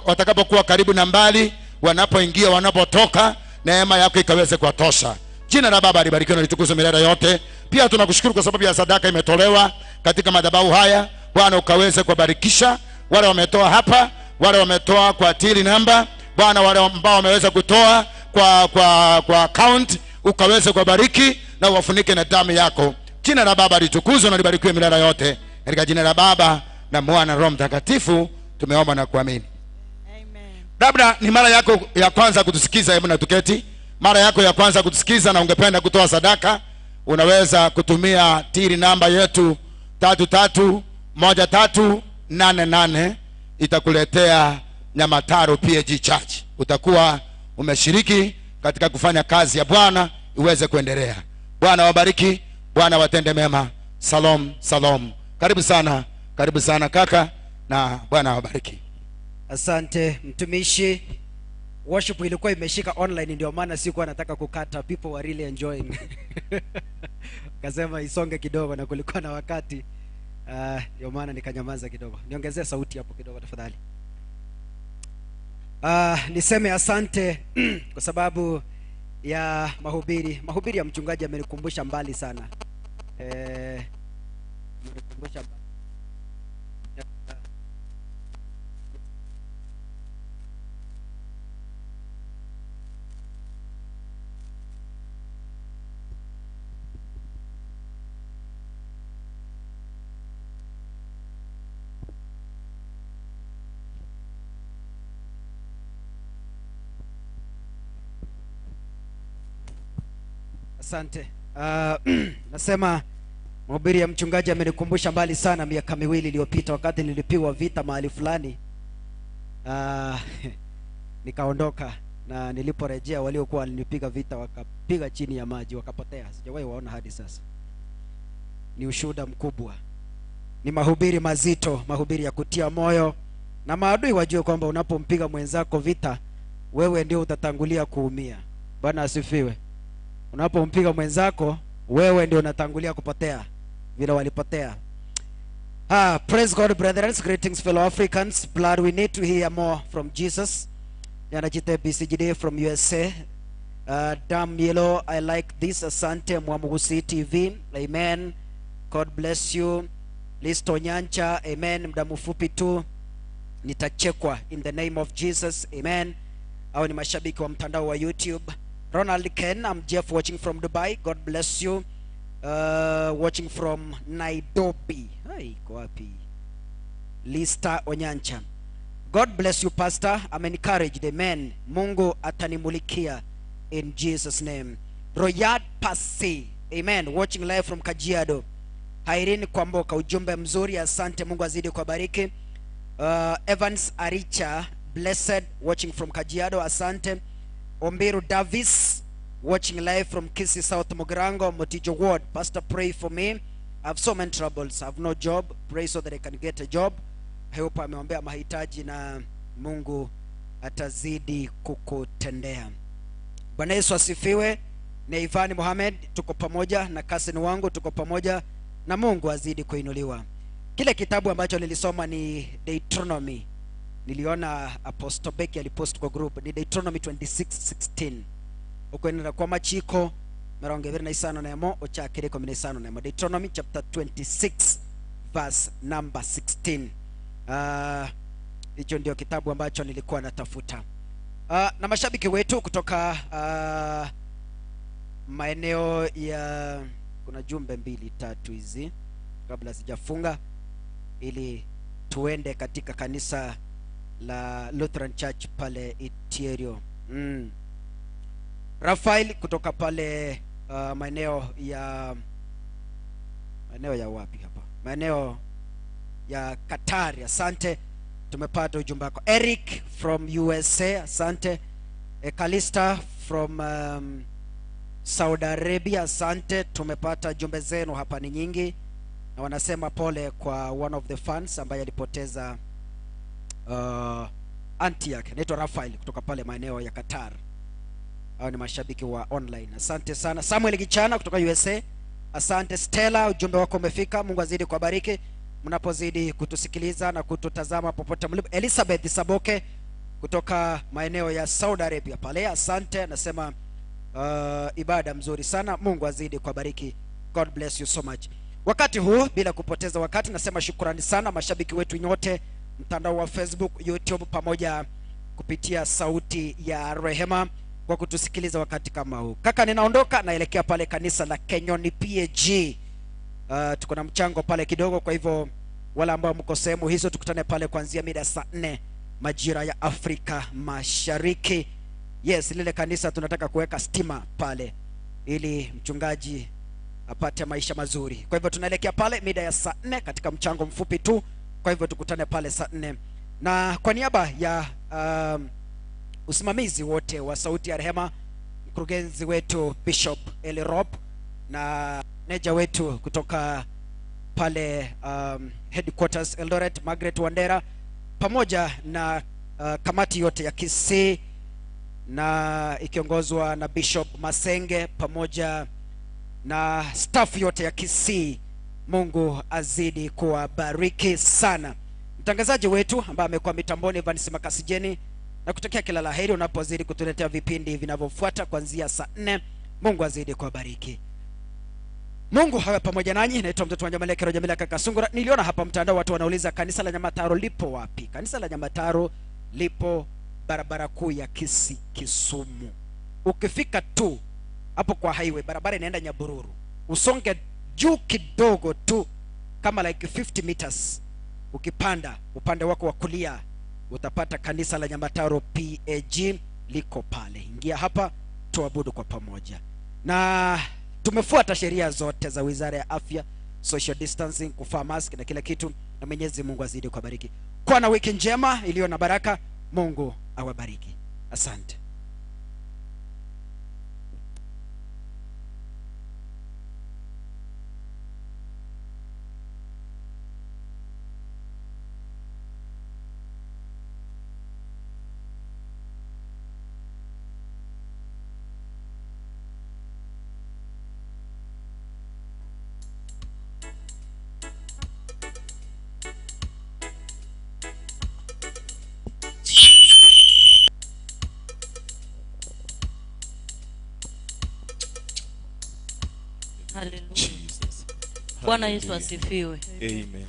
watakapokuwa karibu na mbali, wanapoingia wanapotoka, neema yako ikaweze kuwatosha. Jina la Baba libarikiwe na litukuzwe milele yote. Pia tunakushukuru kwa sababu ya sadaka imetolewa katika madhabahu haya. Bwana ukaweze kuwabarikisha wale wametoa hapa, wale wametoa kwa tili namba, Bwana wale ambao wameweza kutoa kwa account, ukaweze kuwabariki na uwafunike na damu yako. Jina la Baba litukuzwe na libarikiwe milele yote. Katika jina la Baba na Mwana na Roho Mtakatifu tumeomba na kuamini. Labda ni mara yako ya kwanza kutusikiza, hebu na tuketi. Mara yako ya kwanza kutusikiza na ungependa kutoa sadaka, unaweza kutumia tili namba yetu 331388, itakuletea Nyamataro PAG Church. Utakuwa umeshiriki katika kufanya kazi ya Bwana iweze kuendelea. Bwana wabariki, Bwana watende mema. Salom, salom. Karibu sana, karibu sana kaka, na Bwana wabariki. Asante mtumishi. Worship ilikuwa imeshika online, ndio maana sikuwa nataka kukata. People were really enjoying. Kasema isonge kidogo na kulikuwa na wakati, ndio maana nikanyamaza kidogo. Niongezee sauti hapo kidogo tafadhali. Niseme asante kwa sababu ya mahubiri. Mahubiri ya mchungaji amenikumbusha mbali sana. Amenikumbusha mbali. Asante. Nasema mahubiri ya mchungaji amenikumbusha mbali sana miaka miwili iliyopita wakati nilipigwa vita mahali fulani. Nikaondoka, na niliporejea waliokuwa walinipiga vita wakapiga chini ya maji wakapotea. Sijawahi waona hadi sasa. Ni ushuhuda mkubwa. Ni mahubiri mazito, mahubiri ya kutia moyo, na maadui wajue kwamba unapompiga mwenzako vita, wewe ndio utatangulia kuumia. Bwana asifiwe. Unapompiga mwenzako, wewe ndio unatangulia kupotea vile walipotea. Praise God, brethren. Greetings, fellow Africans. Blood, we need to hear more from Jesus. Yanachite BCGD from USA. Dam Yellow, I like this. Asante Mwamugusi TV. Amen. God bless you. Listo Nyancha. Amen. Muda mfupi tu nitachekwa in the name of Jesus. Amen. Au ni mashabiki wa mtandao wa YouTube. Ronald Ken, I'm Jeff watching from Dubai. God bless you. Watching from Nairobi. Hai, iko wapi? Lista Onyancha. God bless you, Pastor. I'm encouraged. Amen. Mungu atanimulikia in Jesus' name. Royad Pasi. Amen. Watching live from Kajiado. Irene Kwamboka, ujumbe mzuri, asante, Mungu azidi kubariki. Evans Aricha, blessed, watching from Kajiado, asante. Ombiru Davis, watching live from Kisii South Mugirango, Motijo Ward. Pastor, pray for me. I have so many troubles. I have no job. Pray so that I can get a job. I hope ameombea mahitaji na Mungu atazidi kukutendea. Bwana Yesu asifiwe. Ni Ivani Mohamed, tuko pamoja na cousin wangu, tuko pamoja na Mungu azidi kuinuliwa. Kile kitabu ambacho nilisoma ni Deuteronomy. Niliona Apostle Becky alipost kwa group, ni Deuteronomy 26:16. Ukwenda kwa machiko 25 ochakire 15. Deuteronomy chapter 26 verse number 16. Hicho ndio kitabu ambacho nilikuwa natafuta. Na mashabiki wetu kutoka maeneo ya, kuna jumbe 2 3 hizi kabla sijafunga ili tuende katika kanisa la Lutheran Church pale Itierio. Rafael kutoka pale maeneo ya wapi hapa? Maeneo ya Katari, asante. Tumepata ujumbe wako. Eric from USA, asante. Kalista from Saudi Arabia, asante. Tumepata jumbe zenu hapa ni nyingi. Na wanasema pole kwa one of the fans ambaye alipoteza auntie yake. Anaitwa Rafael kutoka pale maeneo ya Qatar. Hao ni mashabiki wa online. Asante sana. Samuel Gichana kutoka USA. Asante Stella, ujumbe wako umefika. Mungu azidi kuwabariki mnapozidi kutusikiliza na kututazama popote mlipo. Elizabeth Saboke kutoka maeneo ya Saudi Arabia pale, asante. Anasema ibada mzuri sana. Mungu azidi kuwabariki. God bless you so much. Wakati huu bila kupoteza wakati nasema shukrani sana mashabiki wetu nyote mtandao wa Facebook, YouTube pamoja kupitia Sauti ya Rehema kwa kutusikiliza wakati kama huu. Kaka, ninaondoka naelekea pale kanisa la Kenyoni PAG. Tuko na mchango pale kidogo, kwa hivyo wala ambao mko sehemu hizo tukutane pale kuanzia mida saa 4 majira ya Afrika Mashariki. Yes, lile kanisa tunataka kuweka stima pale ili mchungaji apate maisha mazuri. Kwa hivyo tunaelekea pale mida ya saa 4 katika mchango mfupi tu. Kwa hivyo tukutane pale saa 4. Na kwa niaba ya usimamizi wote wa Sauti ya Rehema, mkurugenzi wetu Bishop Eli Rob na meneja wetu kutoka pale headquarters Eldoret, Margaret Wandera, pamoja na kamati yote ya Kisii na ikiongozwa na Bishop Masenge pamoja na staff yote ya Kisii, Mungu azidi kuwabariki sana. Mtangazaji wetu ambaye amekuwa mitamboni Evans Makasijeni, na kutakia kila laheri unapozidi kutuletea vipindi vinavyofuata kuanzia saa 4. Mungu azidi kuwabariki. Mungu hawe pamoja nanyi. Naitwa mtoto wa Jamila Kero Jamila Kaka Sungura. Niliona hapa mtandao watu wanauliza kanisa la Nyamataro lipo wapi? Kanisa la Nyamataro lipo barabara kuu ya Kisii Kisumu. Ukifika tu hapo kwa highway, barabara inaenda Nyabururu, usonge juu kidogo tu kama like 50 meters, ukipanda upande wako wa kulia utapata kanisa la Nyamataro PAG liko pale. Ingia hapa tuabudu kwa pamoja. Na tumefuata sheria zote za Wizara ya Afya, social distancing, kuvaa mask na kila kitu, na Mwenyezi Mungu azidi kubariki. Kuwa na wiki njema iliyo na baraka. Mungu awabariki. Asante. Haleluya. Jesus. Bwana Yesu Hallelujah. asifiwe. Amen.